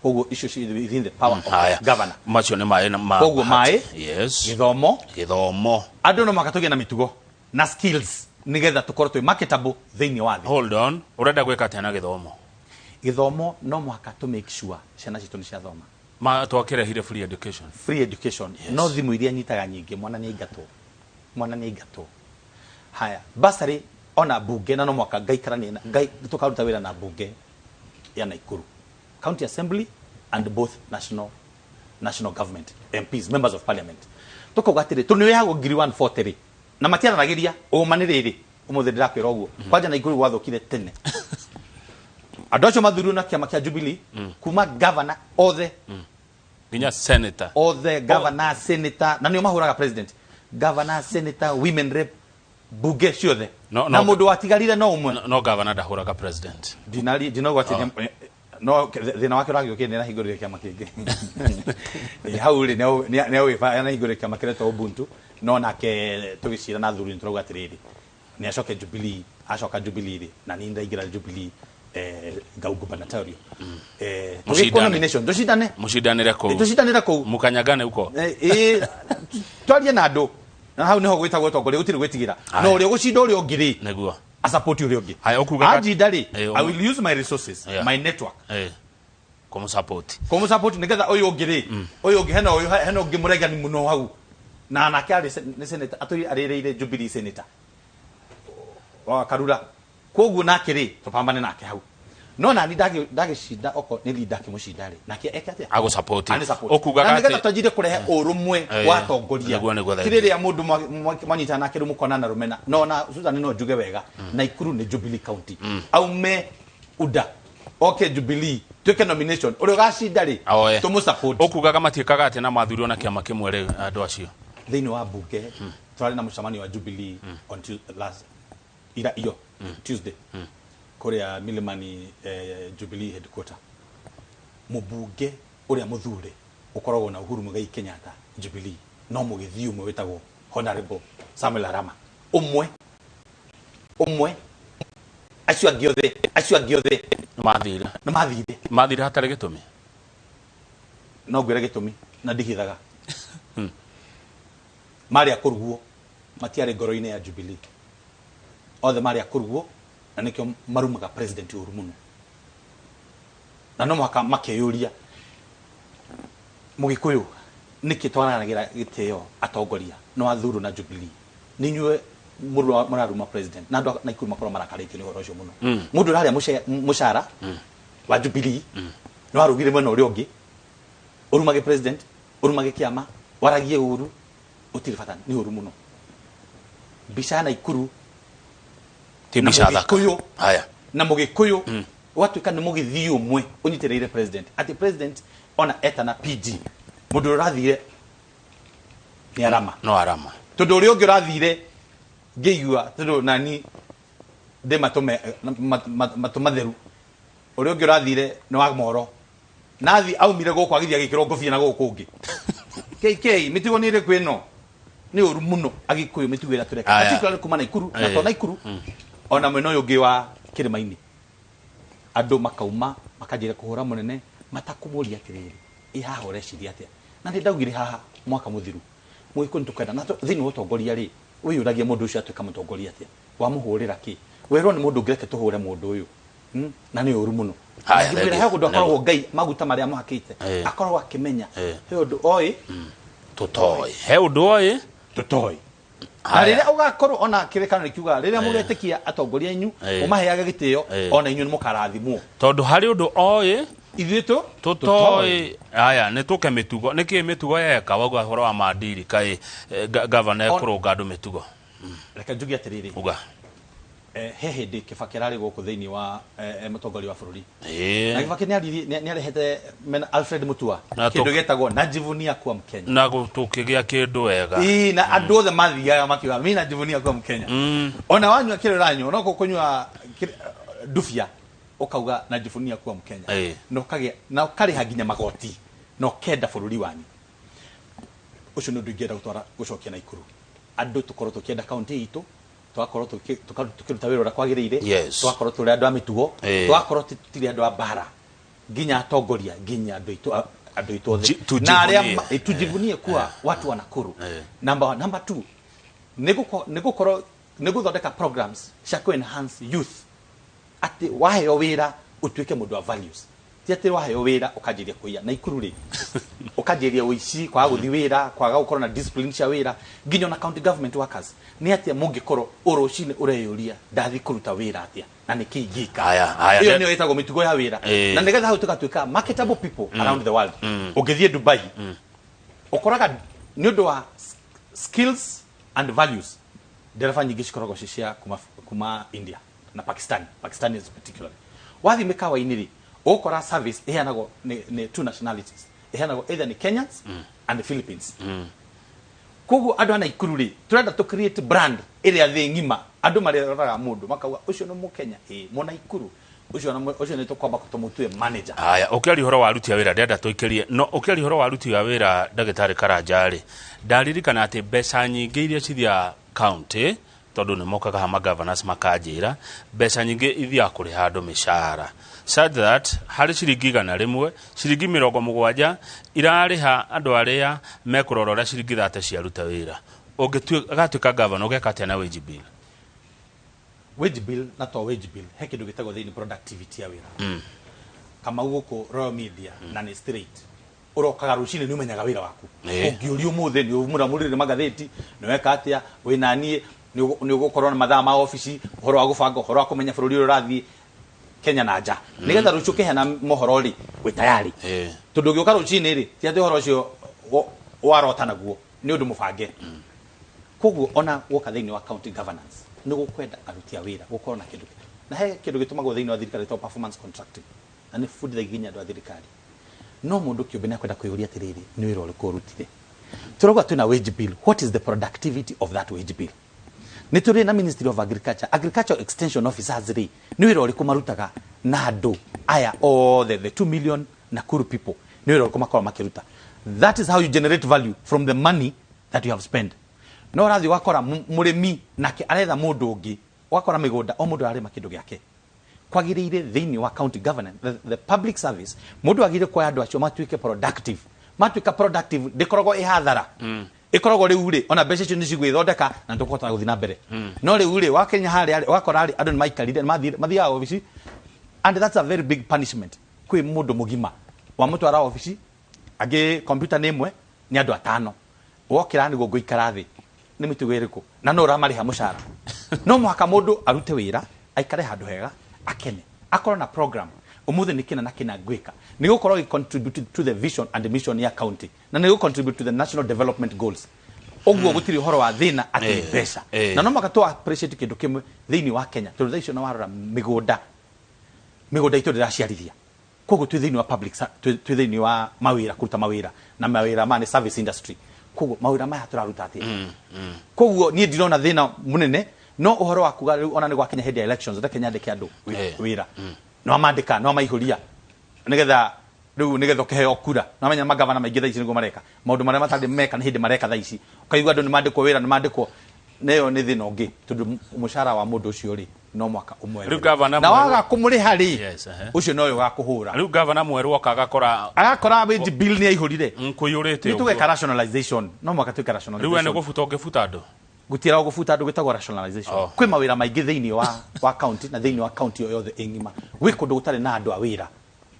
koguo icio ci within the power of Haya. governor. Macio nĩ maĩ na ma Koguo maĩ, yes. Gĩthomo. Gĩthomo. Andũ no mũhaka tũgĩe na mĩtugo na skills nĩgetha tũkorwo twĩ marketable thĩinĩ wa thĩ. Hold on, ũrenda gwĩka atĩa na gĩthomo? Gĩthomo no mũhaka to make sure ciana citũ nĩ ciathoma. Ma twakĩrehire free education. Free education. No thimũ iria nyitaga nyingĩ, mwana nĩ aingatwo, mwana nĩ aingatwo. Haya, bursary ona bunge, na no mũhaka ngaikarania na ngai tũkaruta wĩra na bunge ya Nakuru County Assembly and both national government MPs, members of parliament, tukauga atĩrĩ tondũ nĩ wĩhagwo ngiri 140 rĩ, na matiaranagĩria ũma nĩ rĩrĩ ũmũthĩ ndĩrakwĩra ũguo, kwanja Nakuru gwathũkire tene, andũ acio mathurirwo na kĩama kĩa Jubilee kuma governor othe nginya senator. Othe, governor, senator, na nĩo mahũraga president, governor, senator, women rep, bunge ciothe. No, na no. Mũndũ watigarire no ũmwe. No governor ndahũraga president. Ndinari ndinauga atĩ no thĩna wake ũragĩũkire nĩ arahingũrire kĩama kĩngĩ. Ĩ, hau rĩ nĩ arahingũrire kĩama kĩretwo Ubuntu, no nake tũgĩcira na athuri nĩ tũrauga atĩrĩrĩ nĩ acoke Jubilee, acoka Jubilee rĩ, na niĩ ndaingĩra Jubilee ngau gubernatorial tũgĩkwo Mũcindane. Nomination tũcindane. Mũcindanĩre kũu. Tũcindanĩre kũu. Mũkanyagane huko. Twarie na andũ, na hau niho gwĩtagwo ũtongoria, gũtirĩ gwĩtigĩra Aya. no ũrĩa ũgũcinda ũrĩa ũngĩ rĩ Nĩguo. asupport ũrĩa ũngĩ. Haya, ũkugaga- Anjinda rĩ, I will use my resources, my network kũmũsupport. Kũmũsupport nĩgetha ũyũ ũngĩ rĩ, ũyũ ũngĩ hena ũyũ hena ũngĩ mũregani mũno hau na nake arĩ nĩ senator, atũire arĩrĩire Jubilee, senator wa Karura, koguo nake rĩ tũpambane nake hau, no nani ndagĩcinda oko nĩ ndakĩmũcinda rĩ, nake eke atĩa? Agũsupport. Ani support. Ũkugaga Na nĩgetha atĩ- twanjire kũrehe ũrũmwe wa atongoria. Nĩguo, ti rĩrĩa mũndũ mwanyitana nake rĩu mũkona na rũmena, no na Susan no njuge wega, Naikuru nĩ Jubilee County, aume UDA oke Jubilee, twĩke nomination, ũrĩa ũgacinda rĩ Oe. tũmũ support. Ũkugaga matiĩkaga atĩa na mathurirwo na kĩama kĩmwe rĩ andũ acio? Thĩinĩ wa bunge tũrarĩ na mũcemanio wa Jubilee on last ira iyo Tuesday kũrĩa Milimani, Jubilee headquarter. Mũbunge ũrĩa mũthure ũkoragwo na Uhuru Muigai Kenyatta Jubilee no mũgĩthiĩ ũmwe wĩtagwo Honorable Samuel Arama, ũmwe ũmwe, acio angĩ othe mathire. Nĩ mathire. Mathire hatarĩ gĩtũmi. No ngwĩre gĩtũmi na ndihithaga, marĩ a kũrugwo, matiarĩ ngoro-inĩ ya Jubilee, othe marĩ a kũrugwo, na nĩkĩo marumaga president ũru mũno, na no mũhaka makeyũria, mũgĩkũyũ nĩkĩ twaranagĩra gĩtĩo atongoria no athurwo na Jubilee nĩ inyuĩ. Mũndũ mũraruma president na andũ a Naikuru makorwo marakarĩtio nĩ ũhoro ũcio mũno. Mũndũ ũrarĩa mũcara wa Jubilee nĩ warugire mwena ũrĩa ũngĩ, ũrumage president, ũrumage kĩama, waragie ũru, ũtirĩ bata, nĩ ũru mũno. Mbica ya Naikuru ti na mbica thaka. Mũgĩkũyũ Haya. Na Mũgĩkũyũ ũgatuĩka nĩ mũgĩthii ũmwe ũnyitĩrĩire president, atĩ president ona etana PG, mũndũ ũrĩa ũrathire nĩ arama. No arama. Tondũ ũrĩa ũngĩ ũrathire ngĩigua, tondũ nani ndĩ matũ matũ matheru, ũrĩa ũngĩ ũrathire nĩ wa moro nathi aumire gũkũ agĩthiĩ agĩkĩrwo ngũbia na gũkũ ũngĩ. KK mĩtugo nĩ ĩrĩkũ ĩno? Nĩ ũru mũno Agĩkũyũ mĩtugo ĩrĩa tũreka. Aya. Particularly kuma Naikuru na to Naikuru, ona mwena ũyũ ũngĩ wa kĩrĩma-inĩ, andũ makauma makanjĩra kũhũra mũnene matakũmũria atĩrĩrĩ, ĩ haha ũreciria atĩa? Na nĩ ndaugire haha mwaka mũthiru, Mũgĩkũyũ nĩ tũkwenda na thĩinĩ wa ũtongoria rĩ, wĩyũragia mũndũ ũcio atuĩka mũtongoria atĩa, wamũhũrĩra kĩ, werwo nĩ mũndũ ũngĩ, reke tũhũre mũndũ ũyũ. Na nĩ ũru mũno. Haya, ngĩmwĩra thengiũ. He ũndũ akoragwo Ngai maguta marĩa amũhakĩte, akoragwo akĩmenya he ũndũ oĩ Tũtoĩ he ũndũ oĩ tũtoĩ na Haya. rĩrĩa ũgakorwo ona kĩrĩkanĩro kiugaga rĩrĩa mũgetĩkia atongoria anyu, mũmaheage gĩtĩo, ona inyuĩ nĩ mũkarathimwo. Tondũ harĩ ũndũ oĩ ithuĩ tũ tũtoĩ. Aya, nĩ tũke mĩtugo. Nĩ kĩ mĩtugo yeka? Wauga ũhoro wa mandiri, kaĩ gavana ekũrũnga andũ mĩtugo? Reke njuge atĩrĩrĩ. Uga. He hĩndĩ Kĩbakĩ ararĩ gũkũ thĩinĩ wa mũtongoria wa bũrũri, na Kĩbakĩ nĩarehete mena Alfred Mutua Na kĩndũ gĩtagwo "Najivunia kuwa Mkenya". Na tũkĩgĩa kĩndũ wega. Ĩĩ, na andũ othe mathiaga makiuga, "Mi najivunia kuwa Mkenya." Ona wanyua kĩrĩa ũranyua, no kũnyua ndubia, ũkauga, "Najivunia kuwa Mkenya." Na ũkagĩa na ũkarĩha nginya magoti na ũkenda bũrũri wanyu. Ũcio nĩ ũndũ ingĩenda gũtwara gũcokia Naikuru, andũ tũkorwo tũkĩenda kaunti itũ, tũgakorwo tũkĩruta wĩra ũrĩa kwagĩrĩire, tũgakorwo tũrĩ andũ a mĩtugo, tũgakorwo tũtirĩ andũ a mbara, nginya atongoria, nginya andũ aitũ othe na arĩa Tujivunie. Tujivunie kuwa watu wa Nakuru. Number one. Number two, nĩ gũkorwo nĩ gũthondeka programs cia kũ enhance youth, atĩ waheo wĩra ũtuĩke mũndũ wa values, ti atĩ waheo wĩra ũkanjĩria kũiya Naikuru rĩ, ũkanjĩria ũici, kwaga gũthiĩ wĩra, kwaga gũkorwo na discipline cia wĩra, nginya ona county government workers. Nĩ atĩa mũngĩkorwo ũrũcinĩ ũreyũria, "Ndathi kũruta wĩra atĩa na nĩkĩ ingĩka?" Haya, haya, Ĩyo nĩyo ĩtagwo mĩtugo ya wĩra. Na nĩgetha hau tũgatuĩka marketable people around the world. Ũngĩthiĩ Dubai, ũkoraga nĩ ũndũ wa skills and values, ndereba nyingĩ cikoragwo ci cia kuma India na Pakistan, Pakistanis particularly. Wathiĩ mĩkawa-inĩ rĩ, ũgũkora service ĩheanagwo nĩ two nationalities, ĩheanagwo either nĩ Kenyans and the Philippines. Koguo andũ a Naikuru rĩ, tũrenda tũ create brand ĩrĩa thĩ ng'ima andũ marĩroraga mũndũ makauga, "Ũcio nĩ Mũkenya, ĩ Mũnaikuru ũcio, na ũcio nĩ tũkwamba tũmũtue manager." Haya, ũkĩaria ũhoro wa aruti a wĩra, ndĩrenda tũikĩrie no ũkĩaria ũhoro wa aruti a wĩra, ndagĩtarĩ Karanja rĩ, ndaririkana atĩ mbeca nyingĩ iria cithiaga county, tondũ nĩ mokaga hama governors makanjĩra mbeca nyingĩ ithiaga kũrĩha andũ mĩcara, such that harĩ ciringi 100, ciringi 70 irarĩha andũ arĩa mekũrora ũrĩa ciringi 30 ciaruta wĩra. Ũngĩtuĩka governor, ũgeka atĩa na wage bill? Wage bill, na to wage bill, he kĩndũ gĩtagwo thĩinĩ productivity ya wĩra. Kamau, gũkũ Royal Media na nĩ straight, ũrokaga rũcinĩ nĩ ũmenyaga wĩra waku. Ũngĩũria ũmũthĩ nĩ ũmũramũrire magathĩti, nĩ weka atĩa, wĩna niĩ nĩ ũgũkorwo na mathaa ma obici, ũhoro wa gũbanga, ũhoro wa kũmenya bũrũri ũrĩa ũrathiĩ Kenya na nja, nĩgetha rũciũ ũkĩheana mohoro rĩ, wĩ tayari. Tondũ ũgĩũka rũcinĩ rĩ, ti atĩ ũhoro ũcio warota naguo, nĩ ũndũ mũbange. Koguo ona woka thĩinĩ wa county governance, nĩ gũkwenda aruti a wĩra gũkorwo na kĩndũ, na he kĩndũ gĩtũmagwo thĩinĩ wa thirikari gĩtagwo performance contracting, na nĩ bundithagia nginya andũ a thirikari. No mũndũ kĩũmbe nĩ akwenda kwĩyũria atĩrĩrĩ, nĩ wĩra ũrĩkũ ũrutire? Tũrauga twĩna wage bill, what is the productivity of that wage bill? Nĩ tũrĩ na Ministry of Agriculture, agricultural extension officers rĩ, nĩ wĩra ũrĩkũ marutaga na andũ aya othe, the 2 million Nakuru people, nĩ wĩra ũrĩkũ makoragwo makĩruta? That is how you generate value from the money that you have spent. No ũrathiĩ ũgakora mũrĩmi nake aretha mũndũ ũngĩ, ũgakora mĩgũnda o mũndũ ararĩma kĩndũ gĩake. Kwagĩrĩire thĩinĩ wa county governance, the public service, mũndũ agĩrĩire kuoya andũ acio matuĩke productive. Matuĩka productive, ndĩkoragwo ĩ hathara, ĩkoragwo rĩu rĩ, ona mbeca icio nĩ cigwĩthondeka na nĩtũkũhota gũthiĩ na mbere. No rĩu rĩ, wakinya harĩa rĩ, ũgakora rĩ, andũ nĩ maikarire, nĩ mathiaga obici, and that's a very big punishment kwĩ mũndũ mũgima. Wamũtwara obici, angĩ computer nĩ ĩmwe, nĩ andũ atano, wokĩra nĩguo ngũikara thĩ. Nĩ mĩtugo ĩrĩkũ na no ũramarĩha mũcara? No mũhaka mũndũ arute wĩra, aikare handũ hega, akene, akorwo na program. Ũmũthĩ nĩ kĩna na kĩna ngwĩka nĩ gũkorwo gĩ contribute to the vision and mission ya county, na nĩ gũ contribute to the national development goals. Ũguo gũtirĩ ũhoro wa thĩna atĩ mbeca. Na no mũhaka tũ appreciate kĩndũ kĩmwe thĩinĩ wa Kenya, tondũ thaa icio na warora mĩgũnda, mĩgũnda itũ ndĩraciarithia. Koguo twĩ thĩinĩ wa public, twĩ thĩinĩ wa mawĩra, kũruta mawĩra, na mawĩra maya nĩ service industry. Koguo mawĩra maya tũraruta atĩa? Koguo niĩ ndirona thĩna mũnene. No ũhoro wa kuga rĩu ona nĩ gwakinya hĩndĩ ya elections, reke nyandĩke andũ wĩra, no amandĩka, no amaihũria, nĩgetha rĩu nĩgetha ũkĩheo kura. No magavana maingĩ thaa ici nĩguo mareka maũndũ marĩa matarĩ meka, nĩ hĩndĩ mareka thaa ici. Ũkaigua andũ nĩ mandĩkwo wĩra, nĩ mandĩkwo. Neyo nĩ thĩna ũngĩ, tondũ mũcara wa mũndũ ũcio rĩ, no mwaka ũmwe. Rĩu gavana na waga kũmũrĩha rĩ, Yes, ehe. ũcio nowe ũgakũhũra. Rĩu gavana mwerũ oka agakora agakora wage bill nĩ aihũrire. Kũiyũrĩte. Nĩ tũgeka rationalization, no mwaka twĩka Rĩu we nĩ rationalization. gũbuta ũngĩbuta andũ? Gũtiĩra gũbuta andũ, gwĩtagwo rationalization. Kwĩ mawĩra maingĩ thĩinĩ wa county, na thĩinĩ wa county o yothe ĩ ng'ima gwĩ kũndũ gũtarĩ na andũ a wĩra.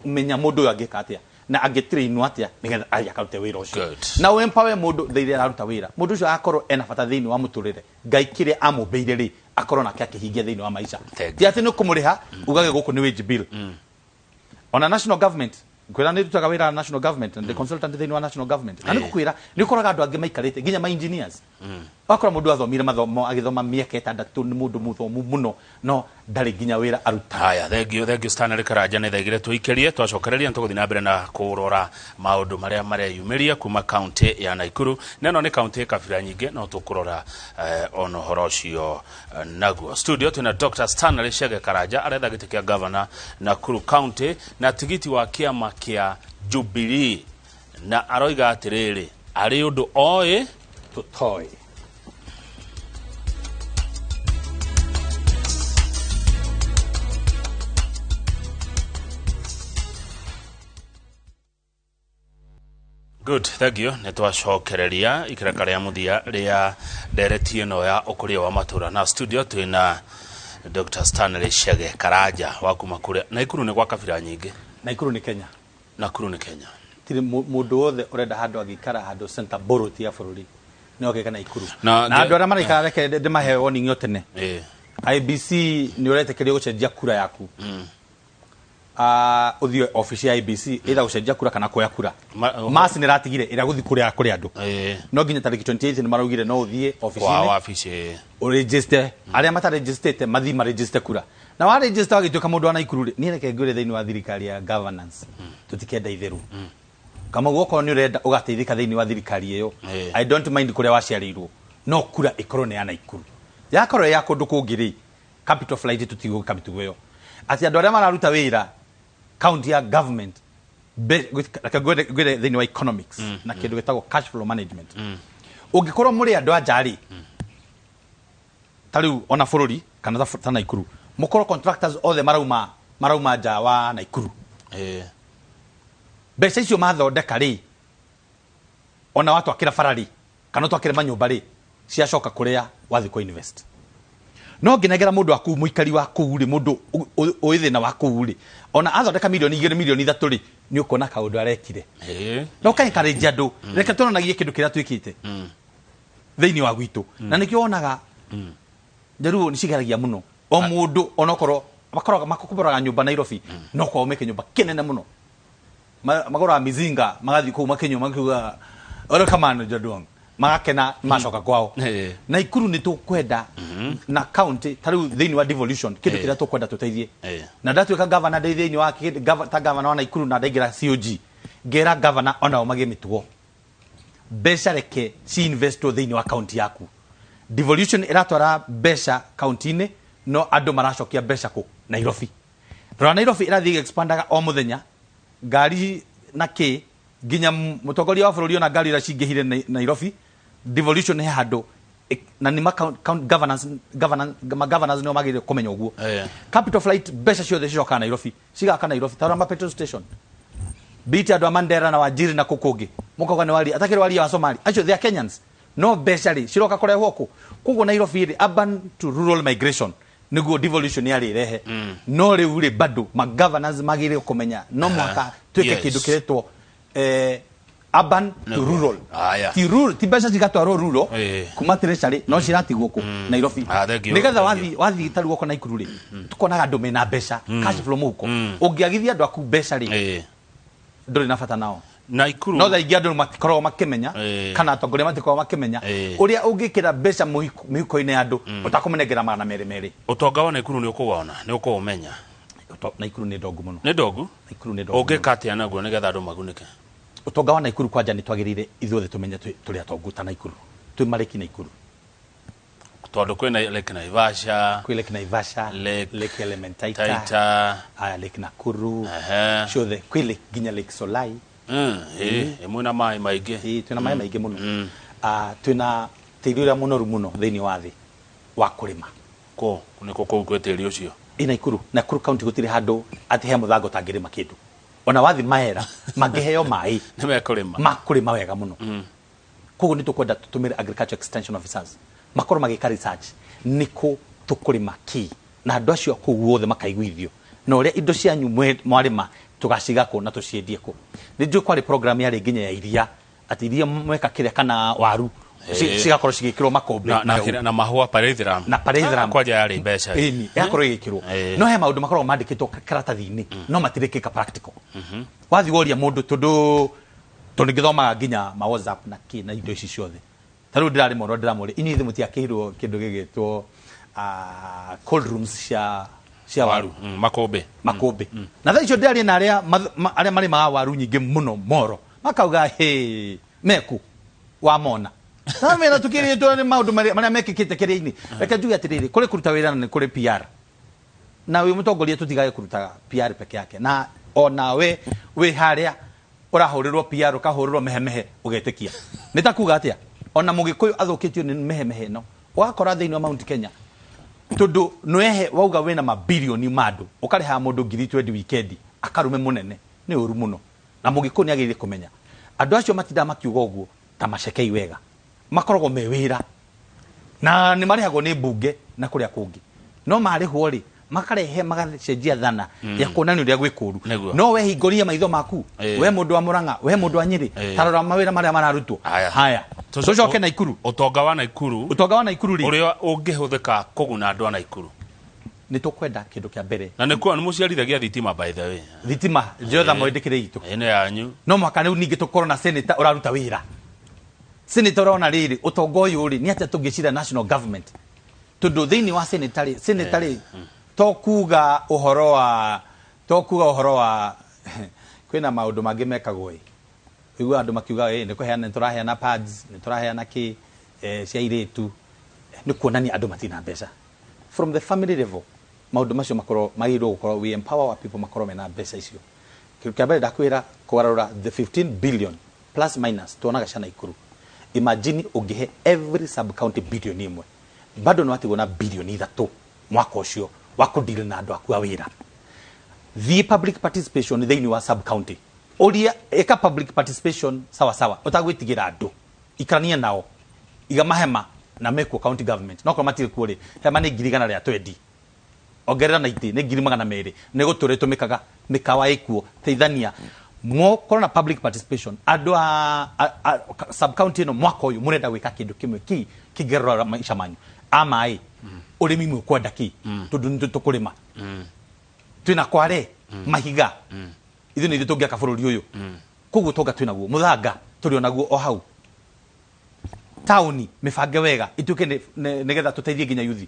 Menya mũndũ ũyũ angĩka atĩa na angĩtrainwo atĩa nĩgetha athiĩ akarute wĩra ũcio. Na ũ empower mũndũ thĩinĩ araruta wĩra, mũndũ ũcio agakorwo ena bata thĩinĩ wa mũtũrĩre. Ngai kĩrĩa amũmbĩire rĩ, akorwo nake akĩhingia thĩinĩ wa maica. Thank Ti atĩ nĩ kũmũrĩha ugage gũkũ nĩ wage bill. Ona national government, ngwĩra nĩ ndutaga wĩra na national government na ndĩ consultant thĩinĩ wa national government, na nĩ ngũkwĩra nĩ ũkoraga andũ angĩ maikarĩte nginya ma engineers. Wakora mũndũ athomire mathomo, agĩthoma mĩaka 6, nĩ mũndũ mũthomu mũno, no ndarĩ nginya wĩra aruta. Haya, thank you, thank you, Stanley Karanja. Nĩ thaigire tũikĩrie twacokereria, nĩ tũgũthiĩ na mbere na kũrora maũndũ marĩa mareyumĩria kuma kaunti ya Nakuru. Na ĩno nĩ kaunti ĩ kabira nyingĩ, no tũkũrora ona ũhoro ũcio naguo. Studio twĩna Dr. Stanley Chege Karanja, aretha gĩtĩ kĩa governor Nakuru County na tigiti wa kĩama kĩa Jubilee, na aroiga atĩrĩrĩ, arĩ ũndũ oĩ tũtoĩ. Good, thank you. Nĩ twacokereria ikereka rĩa mũthia rĩa ndereti ĩno ya ũkũria wa matũra, na studio twĩna Dr. Stanley Chege Karanja wa kuma kũrĩa Naikuru. Nĩ gwa kabira nyingĩ. Naikuru nĩ Kenya. Nakuru nĩ Kenya. Tirĩ mũndũ wothe ũrenda handũ angĩikara, handũ center boroti ya bũrũri, nĩ okeka Naikuru. Na andũ arĩa maraikara, reke ndĩmahe warning yo tene. IEBC nĩ ũretĩkĩrio gũcenjia kura yaku. Ũthiĩ obici ya IEBC, either gũcenjia kura kana kuoya kura. Mass nĩ ĩratigire ĩrĩa gũthiĩ kũrĩa kũrĩ andũ. No nginya tarĩki 28 nĩ maraugire no ũthiĩ kwa obici-inĩ wabici. Ũregister. Arĩa mataregistete mathiĩ maregister kura, na waregister wagĩtuĩka mũndũ wa Naikuru rĩ, niĩ reke ngwĩre, thĩinĩ wa thirikari ya governance tũtikenda itherũ. Kamau, okorwo nĩ ũrenda ũgateithĩka thĩinĩ wa thirikari ĩyo, I don't mind kũrĩa waciarĩirwo, no kura ĩkorwo nĩ ya Naikuru. Yakorwo ĩ ya kũndũ kũngĩ rĩ, capital flight, tũtigũka mĩtugo ĩyo atĩ andũ arĩa mararuta wĩra county ya government reke ngwĩre thĩinĩ wa economics na kĩndũ gĩtagwo cash flow management, ũngĩkorwo mũrĩ andũ a nja rĩ, ta rĩu ona bũrũri kana ta Naikuru, mũkorwo contractors othe marauma nja wa Naikuru, mbeca icio mathondeka rĩ, ona watwakĩra bara rĩ, kana ũtwakĩre manyũmba rĩ, ciacoka kũrĩa wathiĩ kũ invest. No ngĩnengera mũndũ wa kũu, mũikari wa kũu rĩ, mũndũ ũĩ thĩna wa kũu rĩ, ona athondeka 2 mirioni, 3 mirioni rĩ, nĩ ũkuona kaũndũ arekire. Na ũka encourage andũ. Reke tuonanagie kĩndũ kĩrĩa twĩkĩte thĩinĩ wa gwitũ, na nĩkĩo wonaga njaruo nĩ cigeragia mũno. O mũndũ onokorwo makoragwo makomboraga nyũmba Nairobi, no kwao meke nyũmba kĩnene mũno. Magũraga mizinga, magathiĩ kũu makĩnyua, makiuga erokamano jaduong, magakena, macoka kwao. Naikuru nĩ tũkwenda na county ta rĩu thĩinĩ wa devolution, kĩndũ kĩrĩa tũkwenda tũteithie, na ndatuĩka governor ndĩ thĩinĩ wa ta governor wa Naikuru na ndaingĩra COG, ngera governor onao magĩe mĩtugo, mbeca reke ci-investwo thĩinĩ wa county yaku. Devolution ĩratwara mbeca county-inĩ, no andũ maracokia mbeca kũ Nairobi. Rora, Nairobi ĩrathiĩ ĩexpandaga o mũthenya, ngari na kĩ, nginya mũtongoria wa bũrũri ona ngari iria cingĩhire Nairobi. Devolution he handũ na nĩ ma governance, ma governors nĩo magĩrĩire kũmenya ũguo. Capital flight, mbeca ciothe cicokaga Nairobi, cigaka Nairobi. Tarora ma petrol station biti, andũ a Mandera na Wajiri na kũ kũngĩ mũkauga nĩ waria atakĩrĩ waria wa Somali, acio they are Kenyans, no mbeca rĩ ciroka kũrehwo kũ. Koguo Nairobi rĩ, urban to rural migration nĩguo devolution yarĩ ĩrehe. No rĩu rĩ, bado ma governors magĩrĩire kũmenya no mũhaka twĩke kĩndũ kĩretwo Urban to rural. Aya. Ti rural, ti mbeca cigatwarwo rural Ĩĩ. kuma treasury, no ciratigwo kũ Nairobi. Ah, thank you, Nigetha thank wathi wathi ta ruoko Naikuru rĩ, tukonaga andũ mena mbeca, cash flow mũhuko. Ũngĩagithia andũ aku mbeca rĩ, ndũrĩ na bata nao. Naikuru. No thaa ingĩ andũ matikoragwo makĩmenya, kana atongoria matikoragwo makĩmenya ũrĩa ũngĩkĩra mbeca mĩhuko-inĩ ya andũ ũtakũmenengera 200. Ũtonga wa Naikuru nĩ ũkũwona, nĩ ũkũũmenya? Naikuru nĩ ndongu mũno. Nĩ ndongu. Naikuru nĩ ndongu mũno. Ũngĩka atĩa naguo nĩgetha andũ magunĩke? Ũtonga wa Naikuru, kwanja nĩ twagĩrĩire ithuothe tũmenye tũrĩ atongu ta Naikuru, twĩ marĩki Naikuru. Tondũ kwĩna Lake Naivasha. Kwĩ Lake Naivasha, Lake Lake Elementaita, Taita. Aya, Lake Nakuru, Ehe. ciothe kwĩ lake, nginya Lake Solai. Ĩĩ, ĩmwe na maĩ maingĩ. Ĩĩ, twĩna maĩ maingĩ mũno. Ah, twĩna tĩri ũrĩa mũnoru mũno thĩinĩ wa thĩ wa kũrĩma. Kũ nĩkũ kũu gwĩ tĩri ũcio? Ĩ Naikuru, Nakuru County gũtirĩ handũ atĩ he mũthanga ũtangĩrĩma kĩndũ. Ona wathi Maera mangĩheo maĩ nĩ mekũrĩma. Makũrĩma wega mũno. Koguo nĩ tũkwenda tũtũmĩre agriculture extension officers makorwo magĩka research nĩkũ tũkũrĩma kĩ, na andũ acio kũu guothe makaiguithio na ũrĩa indo cianyu mwarĩma tũgaciga kũ na tũciendie kũ. Nĩ njũĩ kwarĩ program yarĩ nginya ya iria, atĩ iria mweka kĩrĩa kana waru cigakorwo cigĩkĩrwo makũmbĩ na, na mahũa pyrethrum. Na pyrethrum. Ah, kwanja yarĩ mbeca. Ĩni yakorwo ĩgĩkĩrwo. No he maũndũ makoragwo mandĩkĩtwo karatathi-inĩ no matirĩkĩka practical. Wathiĩ woria mũndũ, tondũ ngĩthomaga nginya ma WhatsApp na kĩ na indo ici ciothe, ta rĩu ndĩrarĩ mwana ndĩramũria, inyuĩ ithuĩ mũtiakĩirwo kĩndũ gĩgĩtwo cold rooms cia waru? Makũmbĩ. Makũmbĩ. Na thaa icio ndĩraria na arĩa arĩa marĩmaga waru nyingĩ mũno moro, makauga hĩ meku wamona na mena tukĩrĩtwo nĩ maũndũ marĩa mekĩkĩte kĩrĩa-inĩ. Reke njuge atĩrĩrĩ, kũrĩ kũruta wĩra na nĩ kũrĩ PR, na wĩ mũtongoria tũtigage kũruta PR peke yake, na onawe wĩ harĩa ũrahũrĩrwo PR, ũkahũrĩrwo mehemehe ũgetĩkia. Nĩ ta kuga atĩa, ona mũgĩkũyũ athũkĩtio nĩ mehemehe ĩno, ũgakora thĩinĩ wa Mount Kenya, tondũ nĩwehe wauga wĩna mabirioni ma andũ, ũkarĩhaga mũndũ 20,000 wikendi akarume mũnene. Nĩ ũru mũno, na mũgĩkũyũ nĩ agĩrĩire kũmenya andũ acio matindaga makiuga ũguo ta macekei wega, makoragwo me wĩra na nĩ marĩhagwo nĩ mbunge na kũrĩa kũngĩ. No marĩhwo rĩ, makarehe magacenjia thana ya kuonania ũrĩa gwĩ kũru. No we hingũria maitho maku, we mũndũ wa Mũrang'a, we mũndũ wa Nyĩrĩ, tarora mawĩra marĩa mararutwo. Haya. Haya, tũcoke Naikuru. Ũtonga wa Naikuru. Ũtonga wa Naikuru rĩ, ũrĩa ũngĩhũthĩka kũguna andũ a Naikuru. Nĩ tũkwenda kĩndũ kĩa mbere, na nĩ kuo nĩ mũciarithagia thitima, by the way. Thitima njotha mwendĩkĩre itũ. Ĩno yanyu. No mũhaka rĩu ningĩ tũkorwo na senator ũraruta wĩra, senator ũrona rĩrĩ ũtonga ũyũ rĩ, nĩ atĩa tũngĩcira national government, tondũ thĩinĩ wa senator rĩ, senator rĩ to kuga ũhoro wa kwĩna maũndũ mangĩ mekagwo. Ĩ ũiguaga andũ makiuga ĩ nĩ kũheana, nĩ tũraheana pads, nĩ tũraheana kĩ cia airĩtu, nĩ kuonania andũ matina mbeca. From the family level maũndũ macio makorwo magĩrĩirwo gũkorwo, we empower our people makorwo mena mbeca icio. Kĩndũ kĩa mbere ndakwĩra, kũgarũra the 15 billion plus minus tuonaga cia Naikuru. Imagine ũngĩhe every sub county 1 billion, bado nĩ watigwo na 3 billion mwaka ũcio wa kũdeal na andũ aku a wĩra. Thiĩ public participation thĩinĩ wa sub county, ũria ĩka public participation sawa sawa, ũtagwĩtigĩra andũ, ikarania nao, iga mahema na mekuo county government. No korwo matirĩ kuo rĩ, hema nĩ 120,000, ongerera na itĩ nĩ 200,000, nĩ gũtũra ĩtũmĩkaga. Mĩkawa ĩkuo, teithania mokorwo na public participation. Andũ a sub county ĩno, mwaka ũyũ mũrenda gwĩka kĩndũ kĩmwe ki kĩngĩgarũra maica manyu, a maĩ, ũrĩmi, mũkwenda kĩ, tondũ nĩ tũkũrĩma, twĩna kware mahiga, ithuĩ nĩ ithuĩ tũngĩaka bũrũri ũyũ. Koguo tonga twĩnaguo, mũthanga tũrĩ onaguo o hau taũni, mĩbange wega ituĩke nĩgetha tũteithie nginya yuthi.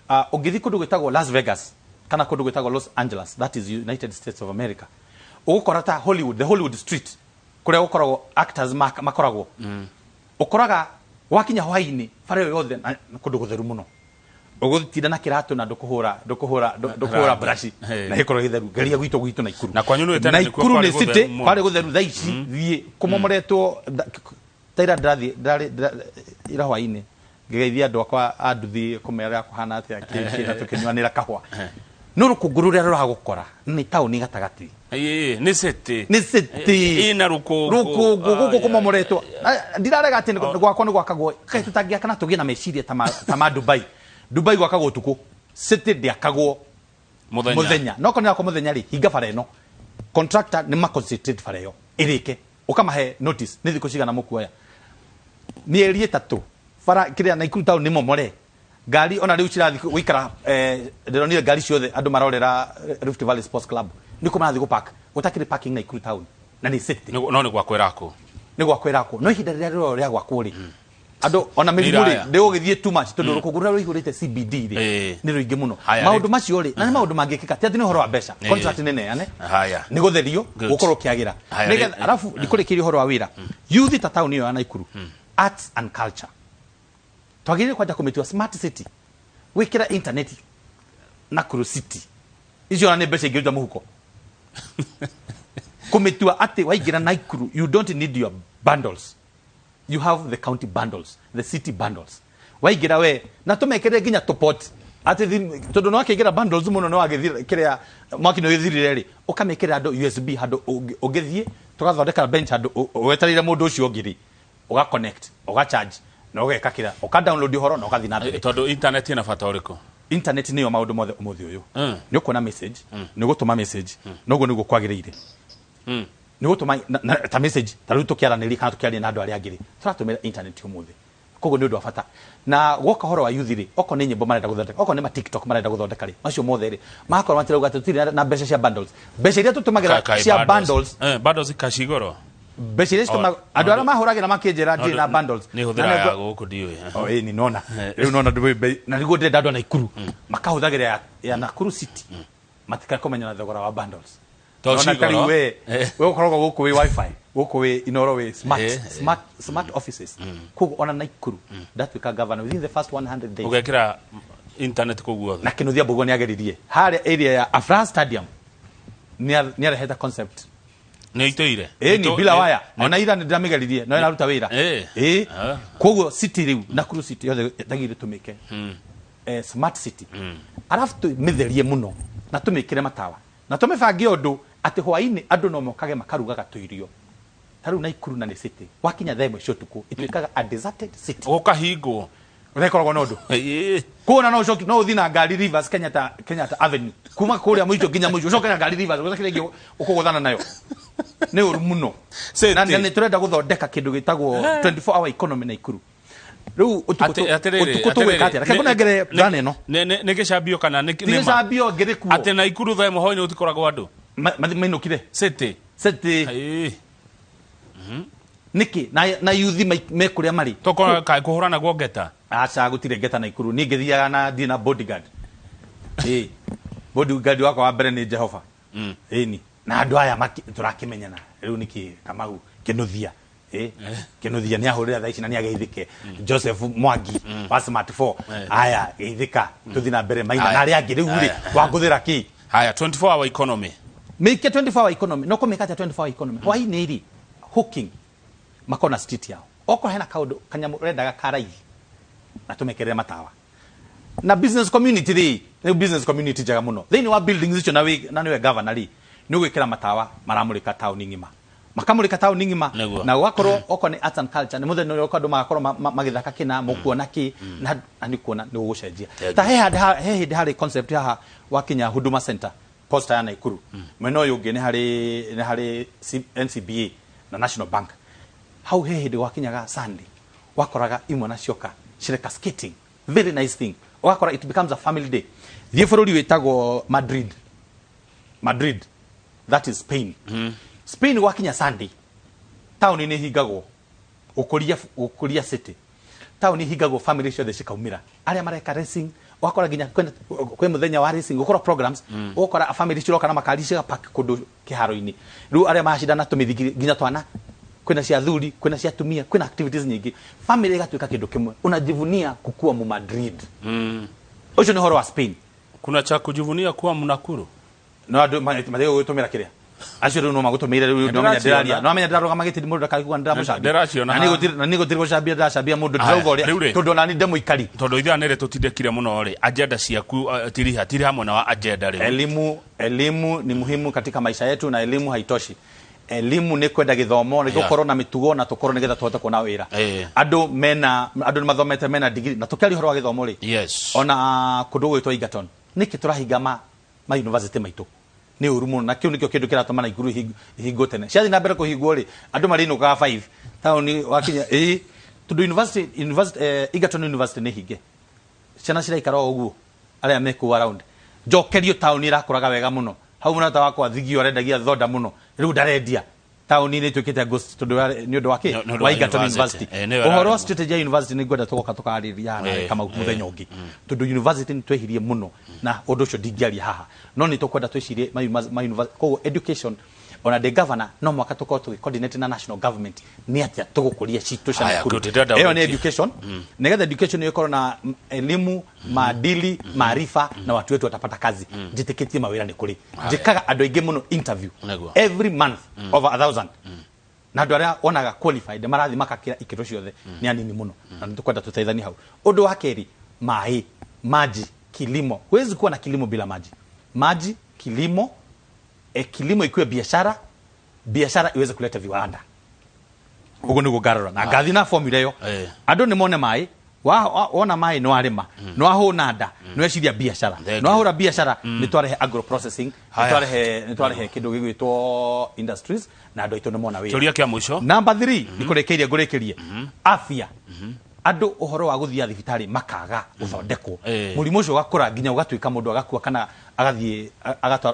Ũngĩthiĩ kũndũ gwĩtagwo Las Vegas kana kũndũ gwĩtagwo Los Angeles, that is United States of America, ũgũkora ta Hollywood, the Hollywood Street, kũrĩa gũkoragwo actors makoragwo, ũkoraga wakinya hwaĩ-inĩ bara ĩyo yothe na kũndũ gũtheru mũno, ũgũtinda na kĩratũ na ndũkũhũra brush na gĩkorwo gĩtheru. Geria gwitũ Naikuru. Na kwanyu nĩ tene nĩkuo Naikuru kwarĩ nĩ city gũtheru mũno. Kwarĩ gũtheru. Thaa ici thiĩ kũmomoretwo taira. Ndĩrathiĩ ira hwaĩ-inĩ ngĩgeithia andũ akwa a nduthi, kũmera kũhana atĩa kĩ na tũkĩnyuanĩra kahũa, no rũkũngũ rũrĩa rũragũkora nĩ taũni gatagatĩ. Ĩĩ, nĩ city. Nĩ city. Ĩna rũkũngũ. Rũkũngũ gũkũ kũmomoretwo. Ndirarega atĩ gwakwa nĩ gwakagwo, kaĩ tũtangĩaka na tũgĩe na meciria ta ma Dubai. Dubai gwakagwo ũtukũ, city ndĩakagwo mũthenya. Mũthenya. No korwo nĩ yakwo mũthenya rĩ, hinga bara ĩno, contractor nĩ ma concentrate bara ĩyo ĩrĩke. Ũkamahe notice nĩ thikũ cigana mũkuoya. Mĩeri 3 bara kĩrĩa Naikuru town nĩ momore. Ngari ona rĩu cirathiĩ gũikara, ndĩronire ngari ciothe andũ marorera Rift Valley Sports Club. Nĩkuo marathiĩ gũpark. Gũtakĩrĩ parking Naikuru town. Na nĩ city. No nĩ gwakwo ĩrakwo. Nĩ gwakwo ĩrakwo. No ihinda rĩrĩa rĩroywo rĩa gwakwo rĩ, andũ ona mĩrimũ rĩ, Iraya. ndĩgũgĩthiĩ too much tondũ rũkũngũ rũrĩa rũihũrĩte CBD rĩ, nĩ rũingĩ mũno. Haya, Maũndũ macio rĩ, na nĩ maũndũ mangĩkĩka, ti atĩ nĩ ũhoro wa mbeca. Contract nĩ neane. Haya. Nĩ gũtherio, Good. gũkorwo ũkĩagĩra. Haya, Nĩgetha, arabu ndikũrĩkĩria ũhoro wa wĩra. Youth ta taũni ĩyo ya Naikuru, arts and culture. Twagĩrĩire kwanja kũmĩtua smart city. Gwĩkĩra internet Nakuru city. Icio ona nĩ mbeca ingĩruta mũhuko. Kũmĩtua atĩ waingĩra Nakuru, you don't need your bundles. You have the county bundles, the city bundles. Waingĩra we, na tũmekĩre nginya tũpot. Atĩ tondũ no akĩingĩra bundles mũno no agĩthira kĩrĩa mwaki nĩ ũgĩthirire rĩ, ũkamĩkĩrĩra andũ USB handũ ũngĩthiĩ, tũgathondeka bench handũ wetereire mũndũ ũcio ũngĩ rĩ, ũga connect, ũga charge, na ũgeka kĩrĩa, ũka download ũhoro na ũgathiĩ na mbere. Tondũ internet ĩna bata ũrĩkũ? Internet nĩyo maũndũ mothe ũmũthĩ ũyũ. Nĩ ũkuona message, nĩ ũgũtũma message, noguo nĩguo kwagĩrĩire. Nĩ ũgũtũma ta message, ta rĩu tũkĩaranĩria kana tũkĩaria na andũ arĩa angĩ rĩ, tũratũmĩra internet ũmũthĩ. Koguo nĩ ũndũ wa bata. Na gwoka ũhoro wa youth rĩ, okorwo nĩ nyĩmbo marenda gũthondeka, okorwo nĩ ma TikTok marenda gũthondeka rĩ, macio mothe rĩ, magakorwo matirauga atĩ tũtirĩ na mbeca cia bundles. Mbeca iria tũtũmagĩra cia bundles, Bundles ikacigoro. Mbeca iria citũmagĩra, andũ arĩa mahũragĩra makĩnjĩra ndirĩ na bundles. Nĩ hũthĩra Na ya nĩguo gũkũ ndiũĩ. O, ĩĩ, nĩ nona. Rĩu nona ndũĩ bei. Na nĩguo ndĩrenda andũ a Naikuru makahũthagĩra ya Nakuru City. Matikakomenya na thogora wa bundles. To Nona cigoro. ta rĩu we ũkoragwo gũkũ wĩ wifi, gũkũ wĩ Inooro wĩ smart, smart offices. Koguo ona Naikuru ndatuĩka governor within the first 100 days. Ũgekĩra internet kũu guothe. Na Kĩnuthia Mbũgua nĩageririe. Harĩa area ya Afraha Stadium nĩarehete concept. Nĩ ĩitũire? Ĩĩ, ni bila waya. Ona ira nĩ ndĩramĩgeririe, no ĩraruta wĩra. Ĩĩ. Koguo city rĩu, Nakuru city yothe ĩtagĩrĩire tũmĩke. Smart city. Arabu tũmĩtherie mũno na tũmĩkĩre matawa. Na tũmĩbange ũndũ atĩ hwaĩ-inĩ andũ no mokage makarugaga tũirio. Ta rĩu Naikuru na nĩ city. Wakinya thaa 1 cia ũtukũ, ĩtuĩkaga a deserted city. Gũkahingwo. Ũrekoragwo na ũndũ. Kuona no ũcoke, no ũthiĩ na ngari Rivers Kenyatta Avenue. Kuma kũrĩa mũico nginya mũico, ũcoke na ngari Rivers, ũcoke rĩngĩ ũkũgũthana nayo. Nĩ ũru mũno. City. Na nĩ tũrenda gũthondeka kĩndũ gĩtagwo 24 hour economy Naikuru. Rĩu Atĩrĩrĩ, ũtukũ tũgwĩka atĩa? Reke ngũnengere plan ĩno. Nĩ gĩcambio kana Ti gĩcambio ngĩrĩ kuo. Atĩ Naikuru thaa 1 hwaĩ-inĩ gũtikoragwo andũ? Mainũkire. City. City. Nĩkĩ? Na yuthi me kũrĩa marĩ. Tũkorwo kaĩ kũhũrana gwo ngeta? Aca, gũtirĩ ngeta Naikuru. Niĩ ngĩthiaga na thiĩ na bodyguard. Bodyguard wakwa wa mbere nĩ Jehova. Ĩni. Na andũ aya tũrakĩmenyana. Rĩu nĩkĩ Kamau Kĩnuthia. Kĩnuthia nĩ ahũrĩra thaa ici na nĩ ageithĩke. Joseph Mwangi wa Smart 4. Aya, geithĩka. Tũthiĩ na mbere maina. Na arĩa angĩ rĩu rĩ, wangũthĩra kĩ? Haya, 24 hour economy. Mĩke 24 hour economy. No kũmĩka atĩa 24 hour economy? Hwaĩ-inĩ rĩ, hooking makona street yao. Okorwo hena kaũndũ kanyamũ ũrendaga ka raithi, na tũmekĩrĩre matawa. Na business community rĩ, nĩ business community njega mũno. Thĩinĩ wa buildings icio na nĩwe governor rĩ, nĩ ũgwĩkĩra matawa maramũrĩka taũni ng'ima. Makamũrĩka taũni ng'ima. Na gũgakorwo okorwo nĩ arts and culture, nĩ mũthenya ũrĩa andũ magakorwo magĩthaka kĩna, mũkuona kĩ, na nĩ kuona nĩ ũgũcenjia. Ta he hĩndĩ harĩ concept haha wakinya Huduma Center, Posta ya Naikuru. Mwena ũyũ ũngĩ nĩ harĩ NCBA na National Bank. Hau he hĩndĩ gwakinyaga Sunday, wakoraga imwe cioka cireka skating. Very nice thing. Ũgakora it becomes a family day. Thiĩ bũrũri wĩtagwo Madrid. Madrid, that is Spain. Spain gwakinya Sunday, town nĩ hingagwo. Ũkũria city. Town hingagwo, family ciothe cikaumĩra. Arĩa mareka racing, ũgakora nginya kwĩ mũthenya wa racing, gũkorwo programs, ũgakora family ciroka na makari cigapark kũndũ kĩharo-inĩ. Rĩu arĩa maracindana tũmĩthigiri nginya twana, kwĩna cia athuri, kwĩna cia atumia, kwĩna activities nyingĩ. Family ĩgatuĩka kĩndũ kĩmwe. Unajivunia kukua mu Madrid. Ũcio nĩ ũhoro wa Spain. Kuna cha kujivunia kuwa Mnakuru. No andũ matige gũgĩtũmĩra kĩrĩa. Acio rĩu no magũtũmĩire rĩu, no menya ndĩraria. No menya ndĩrarũgama gĩtĩ mũndũ ndakaigua ndĩramũcambia. Ndĩraciona Na haha. nĩ gũtirĩ gũcambia, ndĩracambia mũndũ, Aya, ndĩrauga ũrĩa, rĩu rĩ. tondũ ona niĩ ndĩ mũikari. Tondũ ithaa nĩrĩ tũtindĩkire mũno rĩ, agenda ciaku tiriha mwena wa agenda rĩu. Elimu ni muhimu katika maisha yetu na elimu haitoshi. Elimu nĩ kwenda gĩthomo, nĩ gũkorwo na mĩtugo na tũkorwo nĩgetha tũhote kuona wĩra. Andũ nĩ mathomete mena degree, na tũkĩaria ũhoro wa gĩthomo rĩ. Ona kũndũ gũgwĩtwo Egerton, nĩkĩ tũrahinga ma university maitũ? Nĩ ũru mũno, na kĩu nĩkĩo kĩndũ kĩratũma Naikuru ihingwo tene. Ciathiĩ na mbere kũhingwo rĩ, andũ marĩinũkaga 5 taũni wakinya, ĩĩ, tondũ university, Egerton University nĩ hinge, ciana ciraikara o ũguo arĩa me kũu around. Njokerio taũni ĩrakũraga wega mũno hau, mũrata wakwa Thigio arendagia thonda mũno, rĩu ndarendia, taũni nĩ ĩtuĩkĩte ghost tondũ nĩ ũndũ wa kĩ? Nĩ ũndũ wa wa Egerton university. University. Nĩyo Ũhoro wa ĩrarĩ. strategy ya university nĩ ngwenda tũgoka tũkarĩrĩria haha nawe, Kamau, mũthenya ũngĩ, tondũ university nĩ twehirie mũno na ũndũ ũcio ndingĩaria haha, no nĩ tũkwenda twĩcirie ma university. Koguo education, ona ndĩ governor, no mwaka tũkorwo tũgĩ coordinate na national government nĩ atĩa tũgũkũria citũ cia Haya, Nakuru. good. Ndĩrenda Ĩyo nĩ ũrĩkie. education, nĩgetha education ĩkorwo na elimu, maadili, maarifa, na watu wetu watapata kazi. Njĩtĩkĩtie mawĩra nĩ kũrĩ. Njĩkaga andũ aingĩ mũno interview Nĩguo. every month, over 1,000, na andũ arĩa wonaga qualified marathiĩ makakĩra ikĩro ciothe nĩ anini mũno, na nĩ tũkwenda tũteithanie hau. Ũndũ wa kerĩ, maĩ, maji, kilimo. Huwezi kuwa na kilimo bila maji. Maji, kilimo, kilimo ikuwe biashara, biashara iweze kuleta viwanda. Ũguo nĩguo ngarora na ngathi na formula ĩyo. Andũ nĩ mone maĩ, wona maĩ nĩ warĩma, nĩ wahũna nda, nĩ weciria biacara, Thank nĩ wahũra biacara, nĩ twarehe agro processing, nĩ Haya. twarehe kĩndũ gĩgwĩtwo industries, na andũ aitũ nĩ mona wĩra. Kĩũria kĩa mũico. Number 3, nĩ kũrĩkĩria ngũrĩkĩrie, afya. Andũ ũhoro wa gũthiĩ thibitarĩ makaga gũthondekwo, mũrimũ ũcio ũgakũra nginya ũgatuĩka mũndũ agakua kana agathiĩ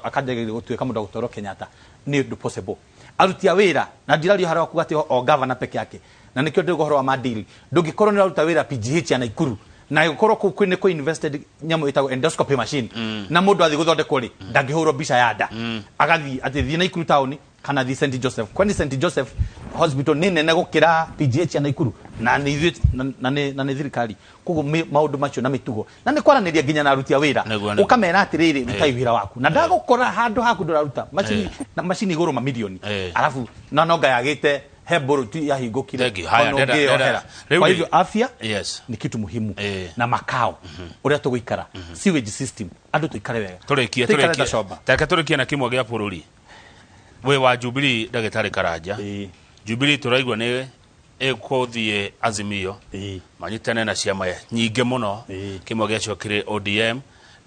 akanjagĩrĩria gũtuĩka mũndũ agũtwarwo Kenyatta. Nĩ ũndũ possible aruti a wĩra, na ndiraria ũhoro wa kuga atĩ o governor peke yake, na nĩkĩo ndĩrauga ũhoro wa maadili. Ndũngĩkorwo nĩ ũraruta wĩra PGH ya Naikuru na gũkorwo kũu kwĩ nĩ kũ invested nyamũ ĩtagwo endoscopy machine, na mũndũ athiĩ gũthondekwo rĩ, ndangĩhũrwo mbica ya nda, agathiĩ atĩ thiĩ Naikuru town kana thiĩ St Joseph, kwani St Joseph Hospital nĩ nene gũkĩra PGH ya Naikuru? Na nĩ ithuĩ na nĩ thirikari. Koguo maũndũ macio na mĩtugo na nĩ kwaranĩria nginya na aruti a wĩra, Nĩguo, nĩguo. ũkamera atĩrĩrĩ, rutai wĩra waku na ndagũkora handũ haku ndũraruta macini na macini igũrũ mamirioni, arabu na nonga yagĩte he mbũrũti yahingũkire. Thank you. Haya, ona ũngĩyohera. Rĩu Kwa hivyo afya ni kitu muhimu, na makao, ũrĩa tũgũikara, sewage system, andũ tũikare wega, Tũrĩkie. tũikare Tũrĩkie. ta comba. Reke tũrĩkie na kĩmwe gĩa bũrũri. Wĩ wa Jubilee, ndagĩtarĩ Karanja. Jubilee tũraigua nĩ ĩkũthiĩ Azimio, manyitane na ciama nyingĩ mũno, kĩmwe gĩacio kĩrĩ ODM,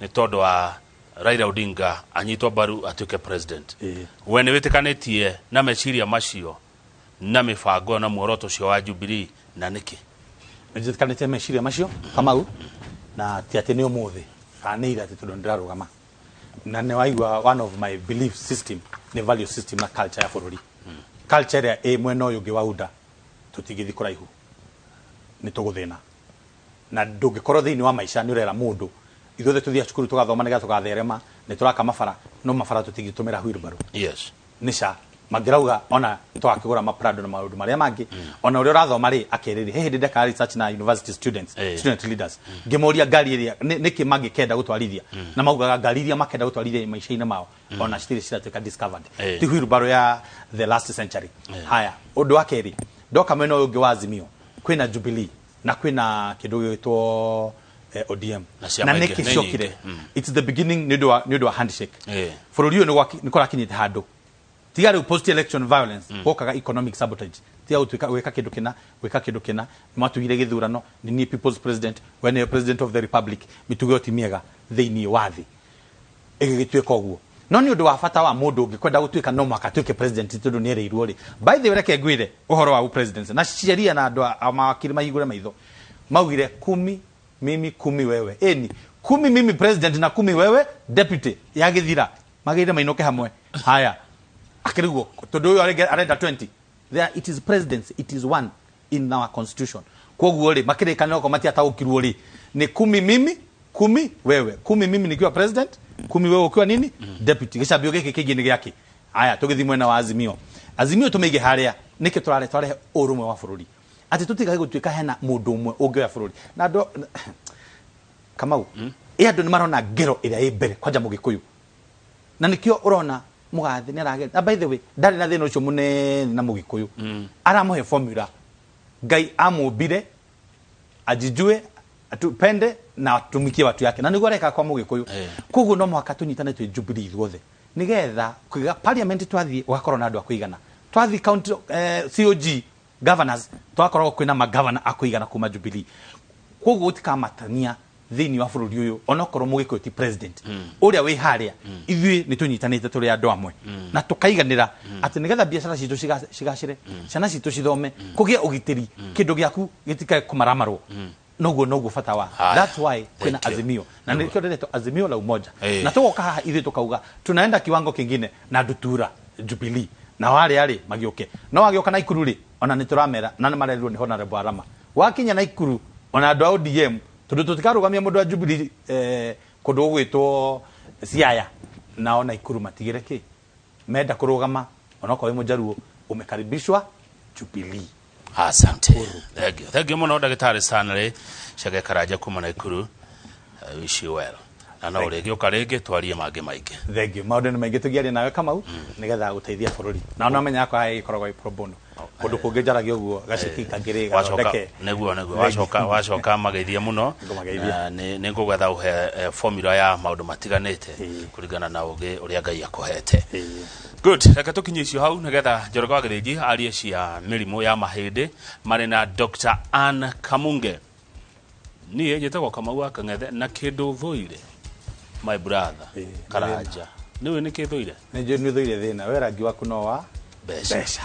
nĩ tondũ wa Raila Odinga anyitwo mbaru atuĩke president. We nĩ wĩtĩkanĩtie na meciria macio na mĩbango ĩyo na muoroto ũcio wa Jubilee, na nĩkĩ? Nĩnjĩtĩkanĩtie meciria macio, Kamau, na ti atĩ nĩ ũmũthĩ kana nĩ ira atĩ tondũ nĩndĩrarũgama, na nĩ waigua one of my belief system nĩ value system na culture ya bũrũri. Culture ĩrĩa ĩ mwena ũyũ ũngĩ wa UDA, tũtingĩthiĩ kũraihu, nĩ tũgũthĩna, na ndũngĩkorwo thĩinĩ wa maica nĩ ũrera mũndũ. Ithuothe tũthiaga cukuru tũgathoma nĩgetha tũgatherema, nĩ tũraka mabara, no mabara tũtingĩtũmĩra wheelbarrow. Nĩ ca mangĩrauga ona twakĩgũra maprado na maũndũ marĩa mangĩ. Ona ũrĩa ũrathoma rĩ, akerĩrĩ he hĩndĩ ndekaga research na university students, student leaders, ngĩmoria ngari ĩrĩa nĩkĩ mangĩkenda gũtwarithia, na maugaga ngari iria makenda gũtwarithia maica-inĩ mao ona citirĩ ciratuĩka discovered, ti wheelbarrow ya the last century. Haya, ũndũ wa kerĩ, ndoka mwena ũyũ ũngĩ wa Azimio, kwĩna Jubilee na kwĩna kĩndũ gĩgwĩtwo ODM. Na ciama Na ingĩ, nĩkĩ nĩ ciokire? nyingĩ. It's the beginning nĩ ũndũ wa handshake. Bũrũri ũyũ nĩ kũrakinyĩte handũ, tiga rĩu post election violence, gũkaga economic sabotage, tiga gũtuĩka gwĩka kĩndũ kĩna, gwĩka kĩndũ kĩna. Nĩ matugire gĩthurano, nĩ niĩ people's president, we nĩwe president of the republic. Mĩtugo ĩyo ti mĩega thĩinĩ wa thĩ ĩgĩgĩtuĩka ũguo, no nĩ ũndũ wa bata wa mũndũ ũngĩ kwenda gũtuĩka no mũhaka atuĩke president tondũ nĩ erĩirwo rĩ. By the way, reke ngwĩre ũhoro wa presidency na sheria, na andũ a mawakiri mahingũre maitho, maugire 10 mimi, 10 wewe, ĩni 10 mimi president na 10 wewe deputy, yagĩthira magĩrĩire mainũke hamwe. Haya, akĩrigwo tondũ ũyũ arenda 20. There it is, presidency, it is one in our constitution. Koguo rĩ, makĩrĩkanĩra okorwo matiataũkirwo rĩ, nĩ 10 mimi, 10 wewe, 10 mimi nikiwa president, 10 wewe ukiwa nini? Deputy. Gĩcambio gĩkĩ kĩngĩ nĩ gĩakĩ? Aya, tũgĩthiĩ mwena wa Azimio, Azimio tũmĩige harĩa nĩkĩ? Tũrarehe ũrũmwe wa bũrũri, atĩ tũtigage gũtuĩka hena mũndũ ũmwe ũngĩoya bũrũri. Na andũ, Kamau, ĩ andũ nĩ marona ngero ĩrĩa ĩ mbere kwanja mũgĩkũyũ, na nĩkĩo ũrona mũgathe nĩ arageria. Na by the way, ndarĩ na thĩna ũcio mũnene na mũgĩkũyũ, aramũhe formula. Ngai amũmbire ajijue, atupende na atumikie watu yake, na nĩguo areka kwa mũgĩkũyũ. Koguo no mũhaka tũnyitane twĩ Jubilee ithuothe, nĩgetha kwiga parliament twathiĩ ũgakorwo na andũ a kũigana, twathiĩ county, COG governors, twakoragwo kwĩna magavana a kũigana kuma Jubilee. Koguo gũtikamatania. Thĩinĩ wa bũrũri ũyũ, onokorwo Mũgĩkũyũ ti president ũrĩa wĩ harĩa, ithuĩ nĩ tũnyitanĩte tũrĩ andũ amwe na tũkaiganĩra atĩ nĩgetha biacara citũ cigacĩre, ciana citũ cithome, kũgĩe ũgitĩri, kĩndũ gĩaku gĩtikae kũmaramarwo, noguo bata wa Haya. that's why kwĩna Thank you. Azimio na nĩkĩo ndĩretwo Azimio la Umoja. Eh. Na tũgoka haha ithuĩ tũkauga tunaenda kiwango kingine na ndutura Jubilee na warĩa rĩ magĩũke no wagĩũka Naikuru rĩ, ona nĩ tũramera na nĩ marerirwo nĩ Honorable Arama wakinya Naikuru, ona andũ a ODM, tondũ tũtikarũgamia mũndũ wa Jubilee kũndũ gũgwĩtwo Siaya, nao Naikuru matigĩre kĩ menda kũrũgama, onokorwo wĩ Mũjaruo umekaribishwa Jubilee. Asante, thank you, thank you muno, Ndagĩtarĩ Stanley Chege Karanja kuma Naikuru. I wish you well na no ũrĩgĩũka rĩngĩ twarie mangĩ maingĩ. Thank you. Maũndũ nĩ maingĩ tũngĩaria nawe, Kamau, nĩgetha gũteithia bũrũri, na ona menya yakwa haha ĩkoragwo ĩ pro bono, kũndũ kũngĩ njaragia ũguo gaceki kangĩrĩ Wacoka gathondeke. Nĩguo. Thank you. Wacoka mageithie mũno. Ngũmageithia. Na nĩ ngũgwetha ũhe formula ya maũndũ matiganĩte kũringana na ũgĩ ũrĩa Ngai akũhete. Good, reke tũkinye icio hau nĩgetha Njoroge wa Gĩthĩnji arie cia mĩrimũ ya mahĩndĩ marĩ na Dr. Ann Kamunge. Niĩ njĩtagwo Kamau wa Kang'ethe, na kĩndũ thũire, my brother Karanja, nĩũĩ nĩ kĩ thũire? Nĩ njũĩ nĩ ũthũire thĩna, we rangi waku no wa Mbeca. Mbeca.